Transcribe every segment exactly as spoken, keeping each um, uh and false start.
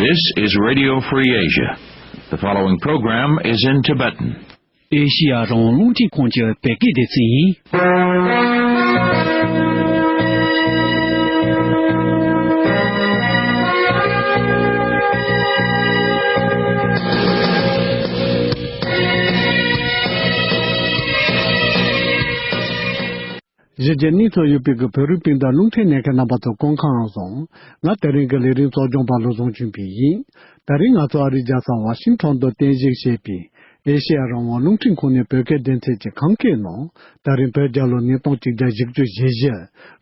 This is Radio Free Asia. The following program is in Tibetan. ཨེ་ཤི་ཡ་རང་དབང་རླུང་འཕྲིན་ཁང་གི་བོད་སྐད་སྡེ་ཚན་ཡིན། གཞིས་བྱེས་གཉིས་སུ་ཡོད་པའི་གི་བོད་རིགས་སྤུན་ཟླ་རླུང་འཕྲིན་གནད་འཁེལ་རྣམ་པ་ཚོ་སྐུ་ཁམས་བཟང་། ང་དེ་རིང་གི་ལས་རིམ་གཙོ་སྐྱོང་པ་བློ་བཟང་ཆོས་འཕེལ་ཡིན། དེ་རིང་ང་ཚོ་ཨ་རིའི་རྒྱལ་ས་ཝ་ཤིང་ཊོན་དུ་རྟེན་གཞི་བྱས་པའི་ཨེ་ཤེ་ཡ་རང་དབང་རླུང་འཕྲིན་ཁང་ནས་བོད་སྐད་སྡེ་ཚན་གྱི་ཁམས་སྐད་ནང་དེ་རིང་བོད་རྒྱལ་ལོ་ཉིས་སྟོང་གཅིག་བརྒྱ་བཞི་བཅུ་ཞེ་བཞི་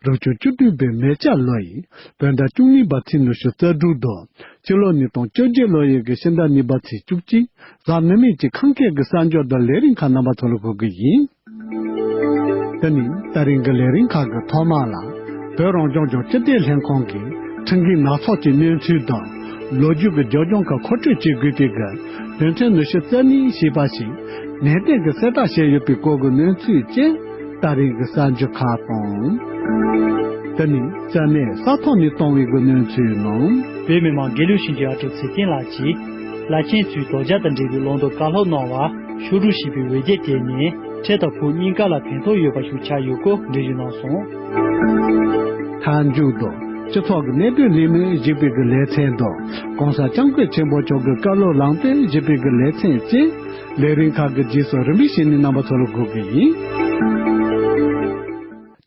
རབ་བྱུང་བཅུ་བདུན་པའི་མེ་བྱ་ལོ་ཡི་བོད་ཟླ་བཅུ་གཉིས་པ་ཚེས་ཉི་ཤུ་རྩ་དྲུག་དང་ཕྱི་ལོ་ཉིས་སྟོང་བཅོ་བརྒྱད་ལོ་ཡི་གི་ཕྱི་ཟླ་གཉིས་པ་ཚེས་བཅུ་གཅིག་གཟའ་མིག་དམར་གྱི་ཁམས་སྐད་ཀྱི་གསར་འགྱུར་དང་ལས་རིམ་ཁག་རྣམ་པ་ཚོ་ལ་གོ་གི་ཡིན། དེ་ནི་ད་རིང་གི་ལས་རིམ་ཁག་གི་ཐོག་མ་ལ། བོད་རང་སྐྱོང་ལྗོངས་སྤྱི་བདེ་ལྷན་ཁང་གིས་ཁྲིམས་འགལ་ནག་ཚོགས་ཀྱི་གནས་ཚུལ་དང་། ལོ་རྒྱུས་ཀྱི་རྒྱབ་ལྗོངས་ཁག་མཁོ་སྤྲོད་བྱེད་དགོས་པའི་གི་དོན་ཚན་ཉི་ཤུ་རྩ་གཉིས་ཞེས་པ་ཞིག་ནན་ཏན་གྱིས་གསལ་བསྒྲགས་བྱས་ཡོད་པའི་སྐོར་གྱི་གནས་ཚུལ་བཅས་ད་རིང་གི་གསར་འགྱུར་ཁག་དང་། དེ་ནི་རྩ་གནས་ས་ཐོག་ནས་གཏོང་བའི་གི་གནས་ཚུལ་ནང་། བོད་མི་མང་དགེ་ལེགས་ཤིང་གི་ཨ་ཀྲུག་ཚེ་བརྟན་ལགས་ཀྱིས། བླ་ཆེན་ཚོའི་དོལ་རྒྱལ་དང་འབྲེལ་བའི་ལམ་དུ་བཀའ་སློབ་གནང་བ། ཕྱོགས་སྒྲིག་བྱས་པའི་འོས་བསྡུ་དེ་ནི་འཕྲལ་དང་ཕུགས་གཉིས་ཀ་ལ་ཕན་ཐོགས་ཡོད་པ་ཞིག་ཆགས་ཡོད་སྐོར་འགྲེལ་བརྗོད་གནང་སོང་། མཐའ་མཇུག་ཏུ་སྤྱི་ཚོགས་ཀྱི་གནད་དོན་གླེང་མོལ་ཞུས་པའི་གི་ལེ་ཚན་དང་གོང་ས་སྐྱབས་མགོན་ཆེན་པོ་མཆོག་གི་བཀའ་སློབ་ལམ་སྟོན་ཞུས་པའི་གི་ལེ་ཚན་བཅས་ལས་རིམ་ཁག་གི་རྗེས་སུ་རིམ་པས་བྱས་ནས་རྣམ་པ་ཚོ་ལ་གོ་གི་ཡིན།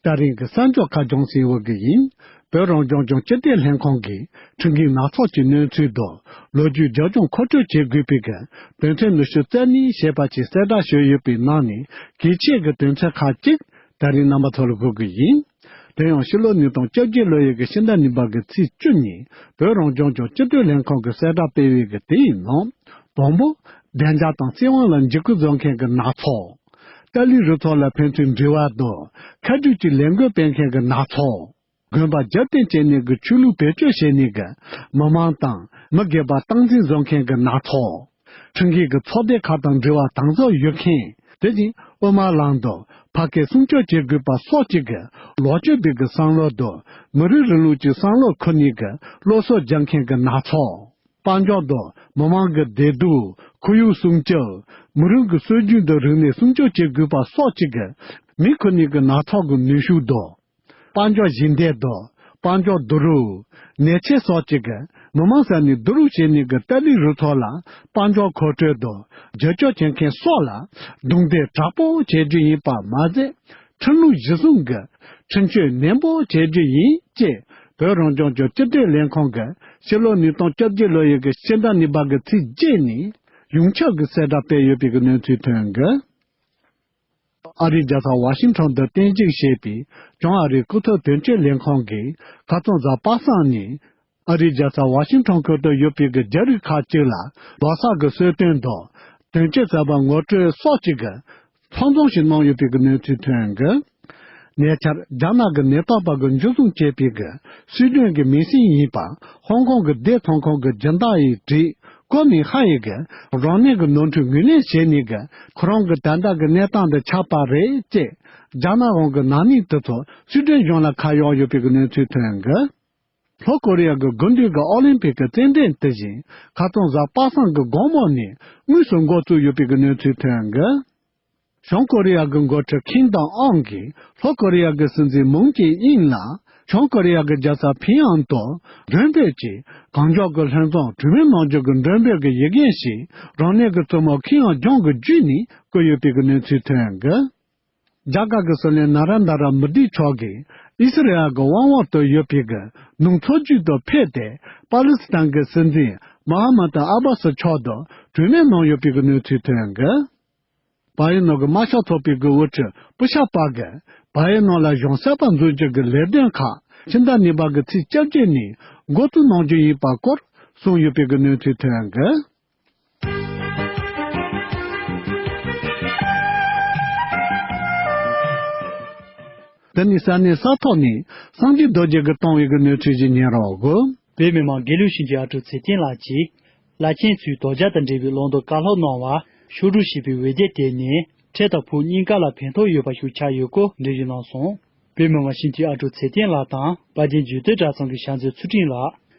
ད་རིང་གི་གསར་འགྱུར་ཁག་སྦྱོང་སའི་དབུ་འགན་ཡིན། བོད་རང་སྐྱོང་ལྗོངས་སྤྱི་བདེ་ལྷན་ཁང་གིས་ཁྲིམས་འགལ་ནག་ཚོགས་ཀྱི་གནས་ཚུལ་དང་ལོ་རྒྱུས་རྒྱབ་ལྗོངས་མཁོ་སྤྲོད་བྱེད་དགོས་པའི་གི་དོན་ཚན་ཉི་ཤུ་རྩ་གཉིས་ཞེས་པ་ཅིག་གསལ་བསྒྲགས་ཞུས་ཡོད་པའི་ནང་ནས་གལ་ཆེ་གི་དོན་ཚན་ཁག་ཅིག་ད་རིང་རྣམ་པ་ཚོ་ལ་གོ་གི་ཡིན། དེ་ཡང་ཕྱི་ལོ་ཉིས་སྟོང་བཅོ་བརྒྱད་ལོ་ཡི་གི་ཕྱི་ཟླ་གཉིས་པ་གི་ཚེས་བཅུ་ཉིན་བོད་རང་སྐྱོང་ལྗོངས་སྤྱི་བདེ་ལྷན་ཁང་གིས་གསལ་བསྒྲགས་སྤེལ་བའི་གི་དེའི་ནང་། དང་པོ། བདེ་འཇགས་དང་བཙན་དབང་ལ་འཇིགས་སྐུལ་བཟོ་མཁན་གྱི་ནག་ཚོགས། ཏཱ་ལའི་རུ་ཚོགས་ལ་ཕན་ཚུན་འབྲེལ་བ་དང་། ཁ་བྲལ་གྱི་ལས་འགུལ་སྤེལ་མཁན་གྱི་ནག་ཚོགས། དགོན་པ་རྒྱབ་རྟེན་བྱས་ནས་ཀྱི་ཆོས་ལུགས་བེད་སྤྱོད་བྱས་ནས་ཀྱི་མི་མང་དང་མི་སྒེར་པ་སྟངས་འཛིན་བཟོ་མཁན་གྱི་ནག་ཚོགས། ཁྲིམས་འགལ་གྱི་ཚོགས་སྡེ་ཁག་དང་འབྲེལ་བ་དམ་ཟབ་ཡོད་མཁན། དེ་བཞིན་དབུ་མ་ལམ་དང་ཕ་སྐད་སྲུང་སྐྱོབ་བྱེད་དགོས་པ་སོགས་ཀྱི་ཀྱི་ལོག་སྤྱོད་པའི་ཀྱི་བསམ་བློ་དང་མི་རིགས་རིང་ལུགས་ཀྱི་བསམ་བློ་ཁུར་ནས་ཀྱི་སློབ་གསོ་སྦྱང་མཁན་གྱི་ནག་ཚོགས། དཔལ་འབྱོར་དང་མི་མང་གི་བདེ་སྡུག་ཁོར་ཡུག་སྲུང་སྐྱོབ། མི་རིགས་ཀྱི་སྲོལ་རྒྱུན་དང་རིག་གནས་སྲུང་སྐྱོབ་བྱེད་དགོས་པ་སོགས་ཀྱི་གི་མི་ཁུར་ནས་ཀྱི་ནག་ཚོགས་ཀྱི་ནུས་ཤུགས་དང་། དཔལ་འབྱོར་ཞི་བདེ་དང་དཔལ་འབྱོར་བསྡུ་རུབ། ནད་ཆེན་སོགས་ཀྱི་གི་མི་མང་ས་ནས་བསྡུ་རུབ་བྱས་ནས་ཀྱི་ཏཱ་ལའི་རུ་ཚོགས་ལ་དཔལ་འབྱོར་མཁོ་སྤྲོད་དང་རྒྱབ་སྐྱོར་བྱེད་མཁན་སོགས་ལ་རྡུང་རྡེག་དྲག་པོ་བྱེད་རྒྱུ་ཡིན་པ་མ་ཟད། ཁྲིམས་ལུགས་གཞི་བཟུང་གི་ཁྲིམས་གཅོད་ནན་པོ་བྱེད་རྒྱུ་ཡིན་ཅེས་བོད་རང་སྐྱོང་ལྗོངས་སྤྱི་བདེ་ལྷན་ཁང་གི་ཕྱི་ལོ་ཉིས་སྟོང་བཅོ་བརྒྱད་ལོ་ཡི་གི་ཕྱི་ཟླ་གཉིས་པ་གི་ཚེས་བརྒྱད་ནས་ཡོངས་ཁྱབ་ཀྱི་གསལ་བསྒྲགས་སྤེལ་ཡོད་པའི་གི་གནས་ཚུལ་ཐོན་གི། ཨ་རིའི་རྒྱལ་ས་ཝ་ཤིང་ཊོན་དུ་རྟེན་གཞི་བྱས་པའི་བྱང་ཨ་རིའི་སྐུ་ཚབ་དོན་གཅོད་ལྷན་ཁང་གིས་ཁ་རྩང་གཟའ་པ་སངས་ཉིན། ཨ་རིའི་རྒྱལ་ས་ཝ་ཤིང་ཊོན་ཁུལ་དུ་ཡོད་པའི་གི་རྒྱ་རིགས་ཁག་ཅིག་ལ་ལོ་གསར་གྱི་གསོལ་སྟོན་དང་དོན་གཅོད་ཟབ་པ་ངོ་སྤྲོད་སོགས་ཀྱི་གི་ཚོགས་འཛོམས་ཤིག་གནང་ཡོད་པའི་གི་གནས་ཚུལ་ཐོན་གི། ཉེ་ཆར་རྒྱ་ནག་གི་ནད་རྟགས་པ་གི་འཇུ་བཟུང་བྱས་པའི་གི་སུའེ་ཏེན་གི་མི་སེར་ཡིན་པ་ཧོང་ཀོང་གི་བདེ་ཐོན་ཁང་གི་སྦྱིན་བདག་ཡིས་བྲིས་ཀོ་མི་ཧ་ཡི་གི་རང་ནད་གི་ནོར་འཁྲུལ་ངོས་ལེན་བྱས་ནས་གི་ཁོ་རང་གི་ད་ལྟ་གི་གནས་སྟངས་འདི་ཆགས་པ་རེད་ཅེས་རྒྱ་ནག་དབང་གི་ནག་ཉེས་དེ་ཚོ་སུའེ་ཏེན་གཞུང་ལ་ཁ་གཡོགས་ཡོད་པའི་གི་གནས་ཚུལ་ཐོན་གི། ལྷོ་ཀོ་རི་ཡ་གི་དགུན་དུས་ཀྱི་ཨོ་ལིམ་པིག་གི་རྩེད་འགྲན་དེ་བཞིན་ཁ་རྩང་གཟའ་པ་སངས་ཀྱི་དགོང་མོ་ནས་དངོས་སུ་འགོ་བཙུགས་ཡོད་པའི་གི་གནས་ཚུལ་ཐོན་གི། བྱང་ཀོ་རི་ཡ་གི་འགོ་ཁྲིད་ཁིམ་ཏང་ཨང་གིས་ལྷོ་ཀོ་རི་ཡ་གི་སྲིད་འཛིན་མུན་ཅེ་ཨིན་ལ་བྱང་ཀོ་རི་ཡ་གི་རྒྱལ་ས་ཕིང་ཡང་དུ་མགྲོན་འབོད་ཀྱིས་གང་མགྱོགས་ཀྱི་ལྷན་འཛོམས་གྲོས་མོལ་གནང་རྒྱུ་གི་མགྲོན་འབོད་ཀྱི་ཡི་གེ་ཞིག་རང་ཉིད་ཀྱི་བཙུན་མོ་ཁིམ་ཡང་ཇོང་གི་བརྒྱུད་ནས་བསྐུར་ཡོད་པའི་གི་གནས་ཚུལ་ཐོན་གི། རྒྱ་གར་གྱི་སྲིད་བློན་ན་ར་འདྲ་མོ་དི་མཆོག་གིས་ཨི་སི་རེལ་གྱི་དབང་འོག་ཏུ་ཡོད་པའི་གི་ནུབ་མཚོ་རྒྱུད་དུ་ཕེབས་ཏེ་པ་ལི་སི་ཐན་གྱི་སྲིད་འཛིན་མ་ཧ་མ་ཏི་ཨ་བྷ་སི་མཆོག་ཏུ་གྲོས་མོལ་གནང་ཡོད་པའི་གི་གནས་ཚུལ་ཐོན་གི། བལ་ཡུལ་ནང་གི་དམར་ཤོག་ཚོགས་པའི་གི་དབུ་ཁྲིད་པུ་ཤ་པ་གིས་བལ་ཡུལ་ནང་ལ་གཞུང་གསར་པ་འཛུགས་རྒྱུ་གི་ལས་དོན་ཁག་ཕྱི་ཟླ་གཉིས་པ་གི་ཚེས་བཅོ་བརྒྱད་ནས་འགོ་བཙུགས་གནང་རྒྱུ་ཡིན་པ་སྐོར་གསུངས་ཡོད་པའི་གི་གནས་ཚུལ་ཐོན་གི། དེ་ནི་ས་གནས་ས་ཐོག་ནས་སངས་རྒྱས་རྡོ་རྗེ་གིས་བཏང་བའི་གི་གནས་ཚུལ་ཞིག་ཉན་རོགས་གོ། བོད་མི་མང་དགེ་ལུགས་ཤིང་གི་ཨ་ཀྲུག་ཚེ་བརྟན་ལགས་ཀྱིས། བླ་ཆེན་ཚོས་དོལ་རྒྱལ་དང་འབྲེལ་བའི་ལམ་དུ་བཀའ་སློབ་གནང་བ། ཕྱོགས་སྒྲིག་བྱས་པའི་འོས་བསྡུ་དེ་ནི་འཕྲལ་དང་ཕུགས་གཉིས་ཀ་ལ་ཕན་ཐོགས་ཡོད་པ་ཞིག་ཆགས་ཡོད་སྐོར་འགྲེལ་བརྗོད་གནང་སོང་། བོད་མི་མང་ཤིང་གི་ཨ་ཀྲུག་ཚེ་བརྟན་ལགས་དང་དཔལ་ལྡན་འབྱོར་སྟོན་གྲྭ་ཚང་གི་ཞལ་འཛོམས་ཚུལ་ཁྲིམས་ལགས།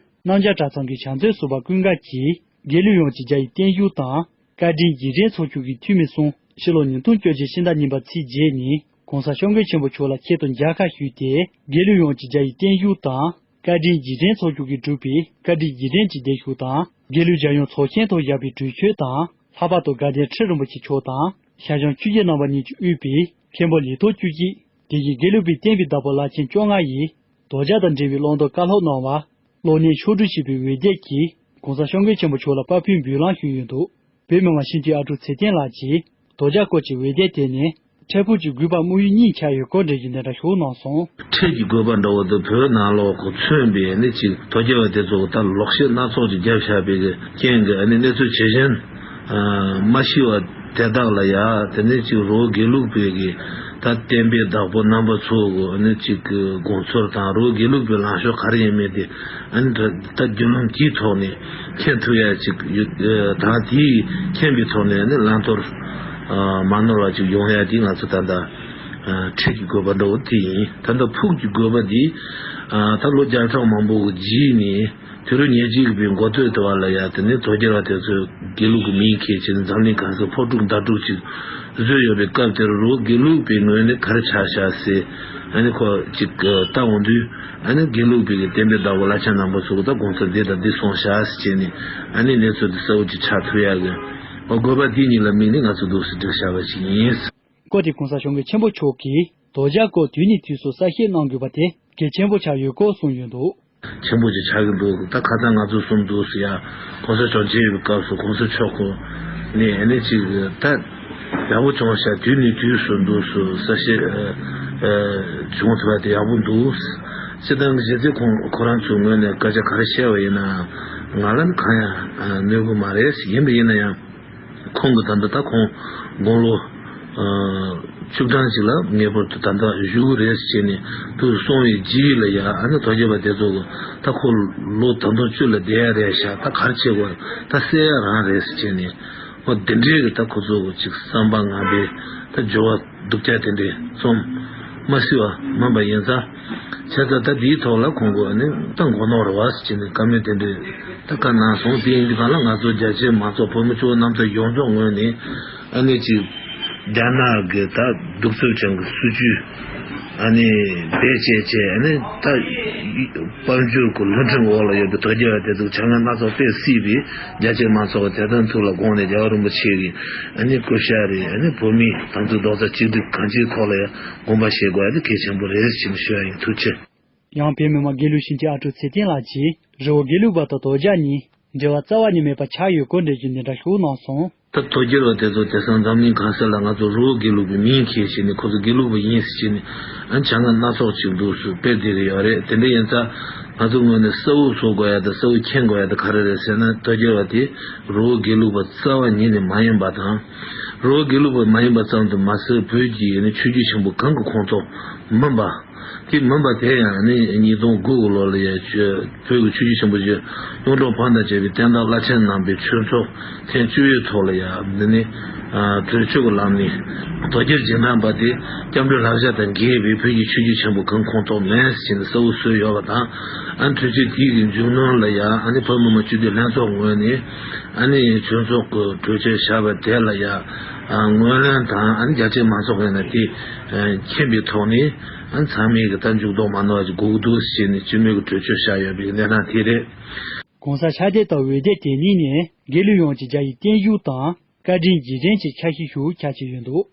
། གནམ་བྱང་གྲྭ་ཚང་གི་ཕྱག་མཛོད་ཟུར་པ་ཀུན་དགའ་གྱིས་དགེ་ལུགས་ཡོངས་ཀྱི་རྒྱ་ཡི་བརྟན་བཞུགས་དང་། བཀའ་དྲིན་རྗེས་དྲན་ཚོགས་ཆུང་གི་འཐུས་མི་གསུམ་ཕྱི་ལོ་ཉིས་སྟོང་བཅོ་བརྒྱད་ཕྱི་ཟླ་གཉིས་པ་ཚེས་བརྒྱད་ཉིན་༸གོང་ས་༸སྐྱབས་མགོན་ཆེན་པོ་མཆོག་ལ་ཆེད་དུ་མཇལ་ཁ་ཞུས་ཏེ། དགེ་ལུགས་ཡོངས་ཀྱི་རྒྱ་ཡི་བརྟན་བཞུགས་དང་། བཀའ་དྲིན་རྗེས་དྲན་ཚོགས་ཆུང་གིས་བསྒྲུབས་པའི་བཀའ་དྲིན་རྗེས་དྲན་གྱི་བརྟན་བཞུགས་དང་། དགེ་ལུགས་རྒྱལ་ཡོངས་ཚོགས་ཆེན་ཐོག་བཞག་པའི་གྲོས་ཆོད་དང་། ལྷག་པར་དུ་དགའ་ལྡན་ཁྲི་རིན་པོ་ཆེ་མཆོག་དང་། ཞང་ཞུང་ཆོས་རྗེ་རྣམ་པ་གཉིས་ཀྱིས་དབུས་པའི་མཁན་པོ་ལས་ཐོག་བཅུ་གཅིག་དེ་བཞིན་དགེ་ལུགས་པའི་བསྟན་པའི་བདག་པོ་བླ་ཆེན་བཅོ་ལྔ་ཡིས། དོལ་རྒྱལ་དང་འབྲེལ་བའི་བླང་དོར་བཀའ་སློབ་གནང་བ། གློག་བརྙན་ཕྱོགས་བསྒྲིགས་བྱས་པའི་འོད་སྡེར་གྱིས་༸གོང་ས་༸སྐྱབས་མགོན་ཆེན་པོ་མཆོག་ལ་པར་ཕུད་འབུལ་ལམ་ཞུས་ཡོད་འདུག་བོད་མི་མང་སྤྱི་འཐུས་ཨ་ཀྲུག་ཚེ་བརྟན་ལགས་ཀྱིས་དོལ་རྒྱལ་སྐོར་གྱི་འོད་སྡེར་བརྟེན་ནས། འཕྲལ་ཕུགས་ཀྱི་དགོས་པ་དམིགས་ཡུལ་གཉིས་ཆགས་ཡོད་སྐོར་འགྲེལ་བརྗོད་འདི་འདྲ་ཞུ་གནང་སོང་། འཕྲལ་གྱི་དགོས་པ་འདྲ་བོ་དེ་བོད་ནང་ལོགས་ཁོ་མཚོན་པའི་ནི་ཅིག་དོལ་རྒྱལ་བ་དེ་ཚོ་ད་ལོག་བཤད་སྣ་ཚོགས་ཅིག་བརྒྱབ་བཞག་པའི་གི་རྐྱེན་གྱིས་ཨ་ནི་གནས་ཚུལ་ཇི་བཞིན་མ་ཤེས་པ་དེ་དག་ལ་ཡ་དེ་ནས་ཅིག་རི་བོ་དགེ་ལུགས་པའི་གི་ད་བསྟན་པའི་བདག་པོ་རྣམ་པ་ཚོ་གི་ཨ་ནི་ཅིག་གི་དགོངས་ཚུལ་དང་རི་བོ་དགེ་ལུགས་པའི་ལངས་ཕྱོགས་ག་རེ་ཡིན་མིན་དེ་ཨ་ནི་ད་ད་བརྒྱུད་ལམ་དེའི་ཐོག་ནས་མཁྱེན་ཐུབ་ཡ་ཅིག་ཡོད། ད་དེའི་མཁྱེན་པའི་ཐོག་ནས་ཨ་ནི་བླང་དོར་མ་ནོར་བ་ཅིག་ཡོང་ཡ་དེ་ང་ཚོ་ད་ལྟ། འཕྲལ་གྱི་དགོས་པ་འདྲ་བོ་དེ་ཡིན། ད་ལྟ་ཕུགས་ཀྱི་དགོས་པ་འདི། ད་ལོ་བརྒྱ་ཕྲག་མང་པོ་གི་རྗེས་ནས་དུས་རབས་ཉེར་གཅིག་པའི་འགོ་སྟོད་དུ་བ་ལ་ཡ་དེ་ནས་དོལ་རྒྱལ་བ་དེ་ཚོས་དགེ་ལུགས་ཀྱི་མིང་འཁྱེར་བྱས་ནས་འཛམ་གླིང་གང་སར་ཕོ་སྒྲུབ་མདའ་སྒྲུབ་ཅིག་བཟོས་ཡོད་པའི་སྐབས་དེར་རི་བོ་དགེ་ལུགས་པའི་ངོས་ནས་ག་རེ་ཆགས་བཞག་ཟེར་ཨ་ནི་ཁོ་ཅིག་ལྟ་འོང་དུས་ཨ་ནི་དགེ་ལུགས་པའི་གི་བསྟན་པའི་བདག་པོ་བླ་ཆེན་རྣམ་པ་ཚོ་གི་ད་དགོངས་ཚུལ་འདི་དང་འདི་གསུངས་བཞག་ཟེར་བྱས་ནས་ཨ་ནི་གནས་ཚུལ་འདི་གསལ་བོ་ཅིག་ཆགས་ཐུབ་ཡག་གི་དགོས་པ་དེ་གཉིས་ལ་དམིགས་ནས་ང་ཚོ་འདུག་སེ་བསྒྲིགས་བཞག་པ་ཞིག་ཡིན། སྐོར་དེ་༸གོང་ས་༸སྐྱབས་མགོན་ཆེན་པོ་མཆོག་གིས་དོལ་རྒྱལ་སྐོར་དུས་ནས་དུས་སུ་གསལ་བཤད་གནང་དགོས་པ་དེ་གལ་ཆེན་པོ་ཆགས་ཡོད་སྐོར་གསུངས་ཡོད་འདུག་ཆེན་པོ་ཅིག་ཆགས་ཀྱི་འདུག་ད་ཁ་སང་ང་ཚོ་གསུམ་འདུག་སེ་ཡ་༸གོང་ས་མཆོག་མཇལ་ཡོད་པའི་སྐབས་སུ་༸གོང་ས་མཆོག་གོ་ནས་ཨ་ནི་ཅིག་ད་ཡག་པོ་བྱུང་ཤག་དུས་ནས་དུས་སུ་འདུག་སེ་གསལ་བཤད་བྱུང་ཐུབ་པ་དེ་ཡག་པོ་འདུག་སྤྱིར་བཏང་གི་གཞི་རྩའི་ཁོང་ཁོ་རང་ཚོའི་ངོས་ནས་སྐད་ཆ་ག་རེ་བཤད་པ་ཡིན་ནའང་ང་ལ་ནི་གང་ཡང་གནོད་གི་མ་རེད། ཡིན་པ་ཡིན་ན་ཡང་། ཁོང་གིས་ད་ལྟ་ད་ཁོང་དགུང་ལོ་བཅུ་གྲངས་ཤིག་ལ་ངེས་པར་དུ་ད་ལྟ་བཞུགས་ཀྱི་རེད་ཟེར་བྱས་ནས་དུ་སོང་བའི་རྗེས་ལ་ཡ་ཨ་ནི་དོལ་རྒྱལ་བ་དེ་ཚོ་གིས་ད་ཁོ་ལོ་ད་དུང་བཅུ་ལ་བསྡད་ཡ་རེད་ཤག་ད་ག་རེ་བྱེད་དགོས་ད་བསད་ཡ་རང་རེད་ཟེར་བྱས་ནས་ཨོ་འདི་འདྲའི་གི་ད་ཁོ་ཚོ་གི་ཅིག་བསམ་པ་ངན་པའི་ད་སྦྱོར་བ་སྡུག་ཅག་དེ་འདྲའི་རྩོམ་མ་སྲིད་པ་མིན་པ་ཡིན་ཙང་། བྱས་ཙང་ད་འདིའི་ཐོག་ལ་ཁོང་གིས་ཨ་ནི་ད་མགོ་ནོར་བ་ཟེར་ནས་བཀའ་མོལ་དེ་འདྲའི་ད་བཀའ་གནང་སོང་། དེ་ཡིན་དུས་གང་ལ་ང་ཚོ་རྒྱ་ཆེའི་མང་ཚོགས་བོད་མི་སྤྱི་བོ་རྣམ་ཚོ་ཡོངས་རྫོགས་ངོས་ནས་ཨ་ནི་ཅིག་རྒྱ་ནག་གི་ད་གདུག་རྩུབ་ཅན་གྱི་སྲིད་ཇུས་ཨ་ནི་བེད་སྤྱད་བྱས་ཨ་ནི་ད་དཔལ་འབྱོར་གྱི་རླུང་འཕྲིན་འོག་ལ་ཡོད་པའི་དོལ་རྒྱལ་བ་དེ་ཚོ་བྱ་ངན་སྣ་ཚོགས་སྤེལ་སྲིད་པའི་རྒྱ་ཆེའི་མང་ཚོགས་ཀྱི་དད་དམ་ཐུགས་ལ་དགོངས་ནས་རྒྱལ་བ་རིན་པོ་ཆེ་གི་ཨ་ནི་སྐུ་ཕྱྭ་རེད། ཨ་ནི་བོད་མིའི་དམ་ཚིག་རྡོག་རྩ་གཅིག་སྒྲིལ་གང་ཅིའི་ཐོག་ལ་ཡང་དགོངས་པ་བཞེས་དགོས་ཡ་དེ་གལ་ཆེན་པོ་རེད་ཅེས་ཞུ་ཡ་ཡིན། ཐུགས་རྗེ་ཆེ། ཡང་བོད་མི་མང་དགེ་ལུགས་ཤིང་ཆེན་ཨ་ཀྲུག་ཚེ་བརྟན་ལགས་ཀྱིས་རི་བོ་དགེ་ལུགས་པ་དང་དོལ་རྒྱལ་གཉིས་འབྲེལ་བ་རྩ་བ་ནས་མེད་པ་ཆགས་ཡོད་སྐོར་འགྲེལ་བརྗོད་འདི་འདྲ་ཞུ་གནང་སོང་། ད་དོལ་རྒྱལ་བ་དེ་ཚོ་དེང་སང་འཛམ་གླིང་གང་ས་ལ་ང་ཚོ་རི་བོ་དགེ་ལུགས་པའི་མིང་འཁྱེར་བྱས་ནས་ཁོ་ཚོ་དགེ་ལུགས་པ་ཡིན་ཟེར་བྱས་ནས་ཨ་བྱ་ངན་སྣ་ཚོགས་ཅིག་འདུག་སེ་སྤེལ་བསྡད་ཀྱི་ཡོད་རེད། དེ་འདྲ་ཡིན་ཙང་ང་ཚོ་ངོས་ནས་གསལ་བོ་བཟོ་དགོས་ཡ་དང་གསལ་བོ་མཁྱེན་དགོས་ཡ་དེ་ག་རེ་རེད་ཟེར་ན་དོལ་རྒྱལ་བ་དེ་རི་བོ་དགེ་ལུགས་པ་རྩ་བ་ཉིད་ནས་མ་ཡིན་པ་དང་། རི་བོ་དགེ་ལུགས་པ་མ་ཡིན་པ་ཙམ་དུ་མ་ཟད་བོད་ཀྱི་ནི་ཆོས་བརྒྱུད་ཆེན་པོ་གང་གི་ཁོངས་གཏོགས་མིན་པ། དེ་མིན་པ་དེ་ཡང་ནི་ཉིས་སྟོང་དགུ་གི་ལོ་ལ་ཡ་ཆོས་བོད་ཀྱི་ཆོས་བརྒྱུད་ཆེན་པོ་ཆེ་གཡུང་དྲུང་བོན་དང་བཅས་པའི་བསྟན་བདག་བླ་ཆེན་རྣམ་པའི་ཆོས་ཚོགས་ཐེངས་བཅུ་བའི་ཐོག་ལ་ཡ་འདི་ནི་གྲོས་ཆོད་ཀྱི་ལམ་ནས་དོལ་རྒྱལ་རྗེས་འབྲང་པ་དེ་སྐྱབས་མགོན་བསླབ་བྱ་དང་འགལ་བའི་བོད་ཀྱི་ཆོས་བརྒྱུད་ཆེན་པོ་གང་ཁོངས་གཏོགས་མེད་ཟེར་ནས་གསལ་བོ་བཟོས་ཡོད་པ་དང་། ཨ་ནི་གྲོས་ཆོད་དེའི་གི་མཇུག་སྣོན་ལ་ཡ་ཨ་ནི་བོད་མི་མང་སྤྱི་འཐུས་ལྷན་ཚོགས་ངོས་ནས་ཨ་ནི་ཆོས་ཚོགས་ཀྱི་གྲོས་ཆོད་བཞག་པ་དེ་ལ་ཡ་ངོས་ལེན་དང་ཨ་ནི་རྒྱ་ཆེའི་མང་ཚོགས་ངོས་ནས་དེ་མཁྱེན་པའི་ཐོག་ནས། ཨ་ཚང་མས་གི་ད་འཇུག་ལྡོག་མ་གནང་བ་ཅིག་དགོས་ཀྱི་འདུག་ཟེར་ནས་སྤྱི་མོས་ཀྱི་གྲོས་ཆོད་བཞག་ཡོད་པའི་གནས་སྟངས་དེ་རེད། ༸གོང་ས་ཕྱག་དེབ་དང་འོད་སྡེར་དེ་གཉིས་ནས་དགེ་ལུགས་ཡོངས་ཀྱི་རྒྱ་ཡི་བརྟན་བཞུགས་དང་བཀའ་དྲིན་རྗེས་དྲན་གྱི་ཆ་ཤས་ཤིག་ཁྱབ་བསྒྲགས་ཡོད་འདུག་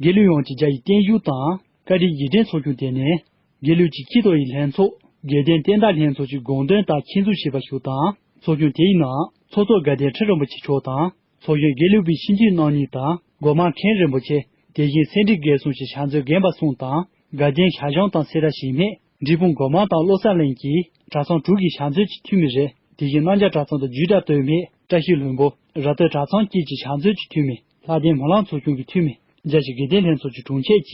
དགེ་ལུགས་ཡོངས་ཀྱི་རྒྱ་ཡི་བརྟན་བཞུགས་དང་བཀའ་དྲིན་རྗེས་དྲན་ཚོགས་ཆུང་དེ་ནས་དགེ་ལུགས་ཀྱི་སྤྱི་ཚོགས་ཀྱི་ལྷན་ཚོགས་དགེ་ལྡན་བསྟན་བདག་ལྷན་ཚོགས་ཀྱི་དགོངས་དོན་ལྟར་ཆེད་འཛུགས་བྱས་པ་ཞིག་དང་། ཚོགས་ཆུང་དེའི་ནང་ཚོགས་གཙོ་དགའ་ལྡན་ཁྲི་རིན་པོ་ཆེ་མཆོག་དང་། ཚོགས་གཞོན་དགེ་ལུགས་པའི་ཤིང་འཛིན་རྣམ་གཉིས་དང་སྒོ་མང་མཁན་རིན་པོ་ཆེ། དེ་བཞིན་སེ་འབྲས་དགེ་གསུམ་གྱི་ཕྱག་མཛོད་རྒན་པ་གསུམ་དང་དགའ་ལྡན་ཞར་བྱུང་དང་སེ་ར་བྱེས་སྨད། འབྲས་སྤུངས་སྒོ་མང་དང་བློ་གསལ་གླིང་གི་གྲྭ་ཚང་དྲུག་གི་ཕྱག་མཛོད་ཀྱི་འཐུས་མི་རེད། དེ་བཞིན་གནམ་བྱང་གྲྭ་ཚང་དང་རྒྱུད་གྲྭ་སྟོད་སྨད་བཀྲ་ཤིས་ལྷུན་པོ་ར་སྟོད་གྲྭ་ཚང་བཅས་ཀྱི་ཕྱག་མཛོད་ཀྱི་འཐུས་མི། ལྷ་ལྡན་སྨོན་ལམ་ཚོགས་ཆུང་གི་འཐུས་མི། རྒྱ་ཆེ་དགེ་ལྡན་ལྷན་ཚོགས་ཀྱི་དྲུང་ཆེ་བཅས་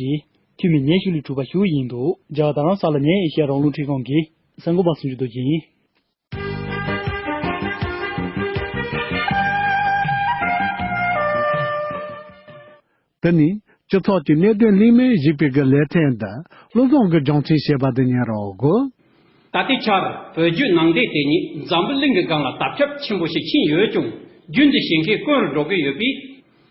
འཐུས་མི་ཉི་ཤུ་ལས་གྲུབ་པ་ཞིག་ཡིན་འདུག་རྒྱ་གར་རྡ་རམ་ས་ལ་ནས་ཨེ་ཤེ་ཡ་རང་དབང་རླུང་འཕྲིན་ཁང་གི་གསར་འགོད་པ་སུམ་ཅུ་རྡོ་རྗེ་ཡིན། དེ་ནི་སྤྱི་ཚོགས་ཀྱི་གནད་དོན་གླེང་མོལ་ཞིག་པའི་གི་ལེ་ཚན་དང་བློ་བཟང་གི་སྦྱོང་ཚན་ཞེས་པ་དེ་ཉན་རོགས། ད་ལྟའི་ཆར་བོད་བརྒྱུད་ནང་བསྟན་དེ་ཉིད་འཛམ་བུ་གླིང་གི་སྒང་ལ་དར་ཁྱབ་ཆེན་པོ་ཞིག་ཕྱིན་ཡོད་ཀྱང་། རྒྱུན་འཛིན་བྱེད་མཁན་དཀོན་རུ་འགྲོ་གི་ཡོད་པས།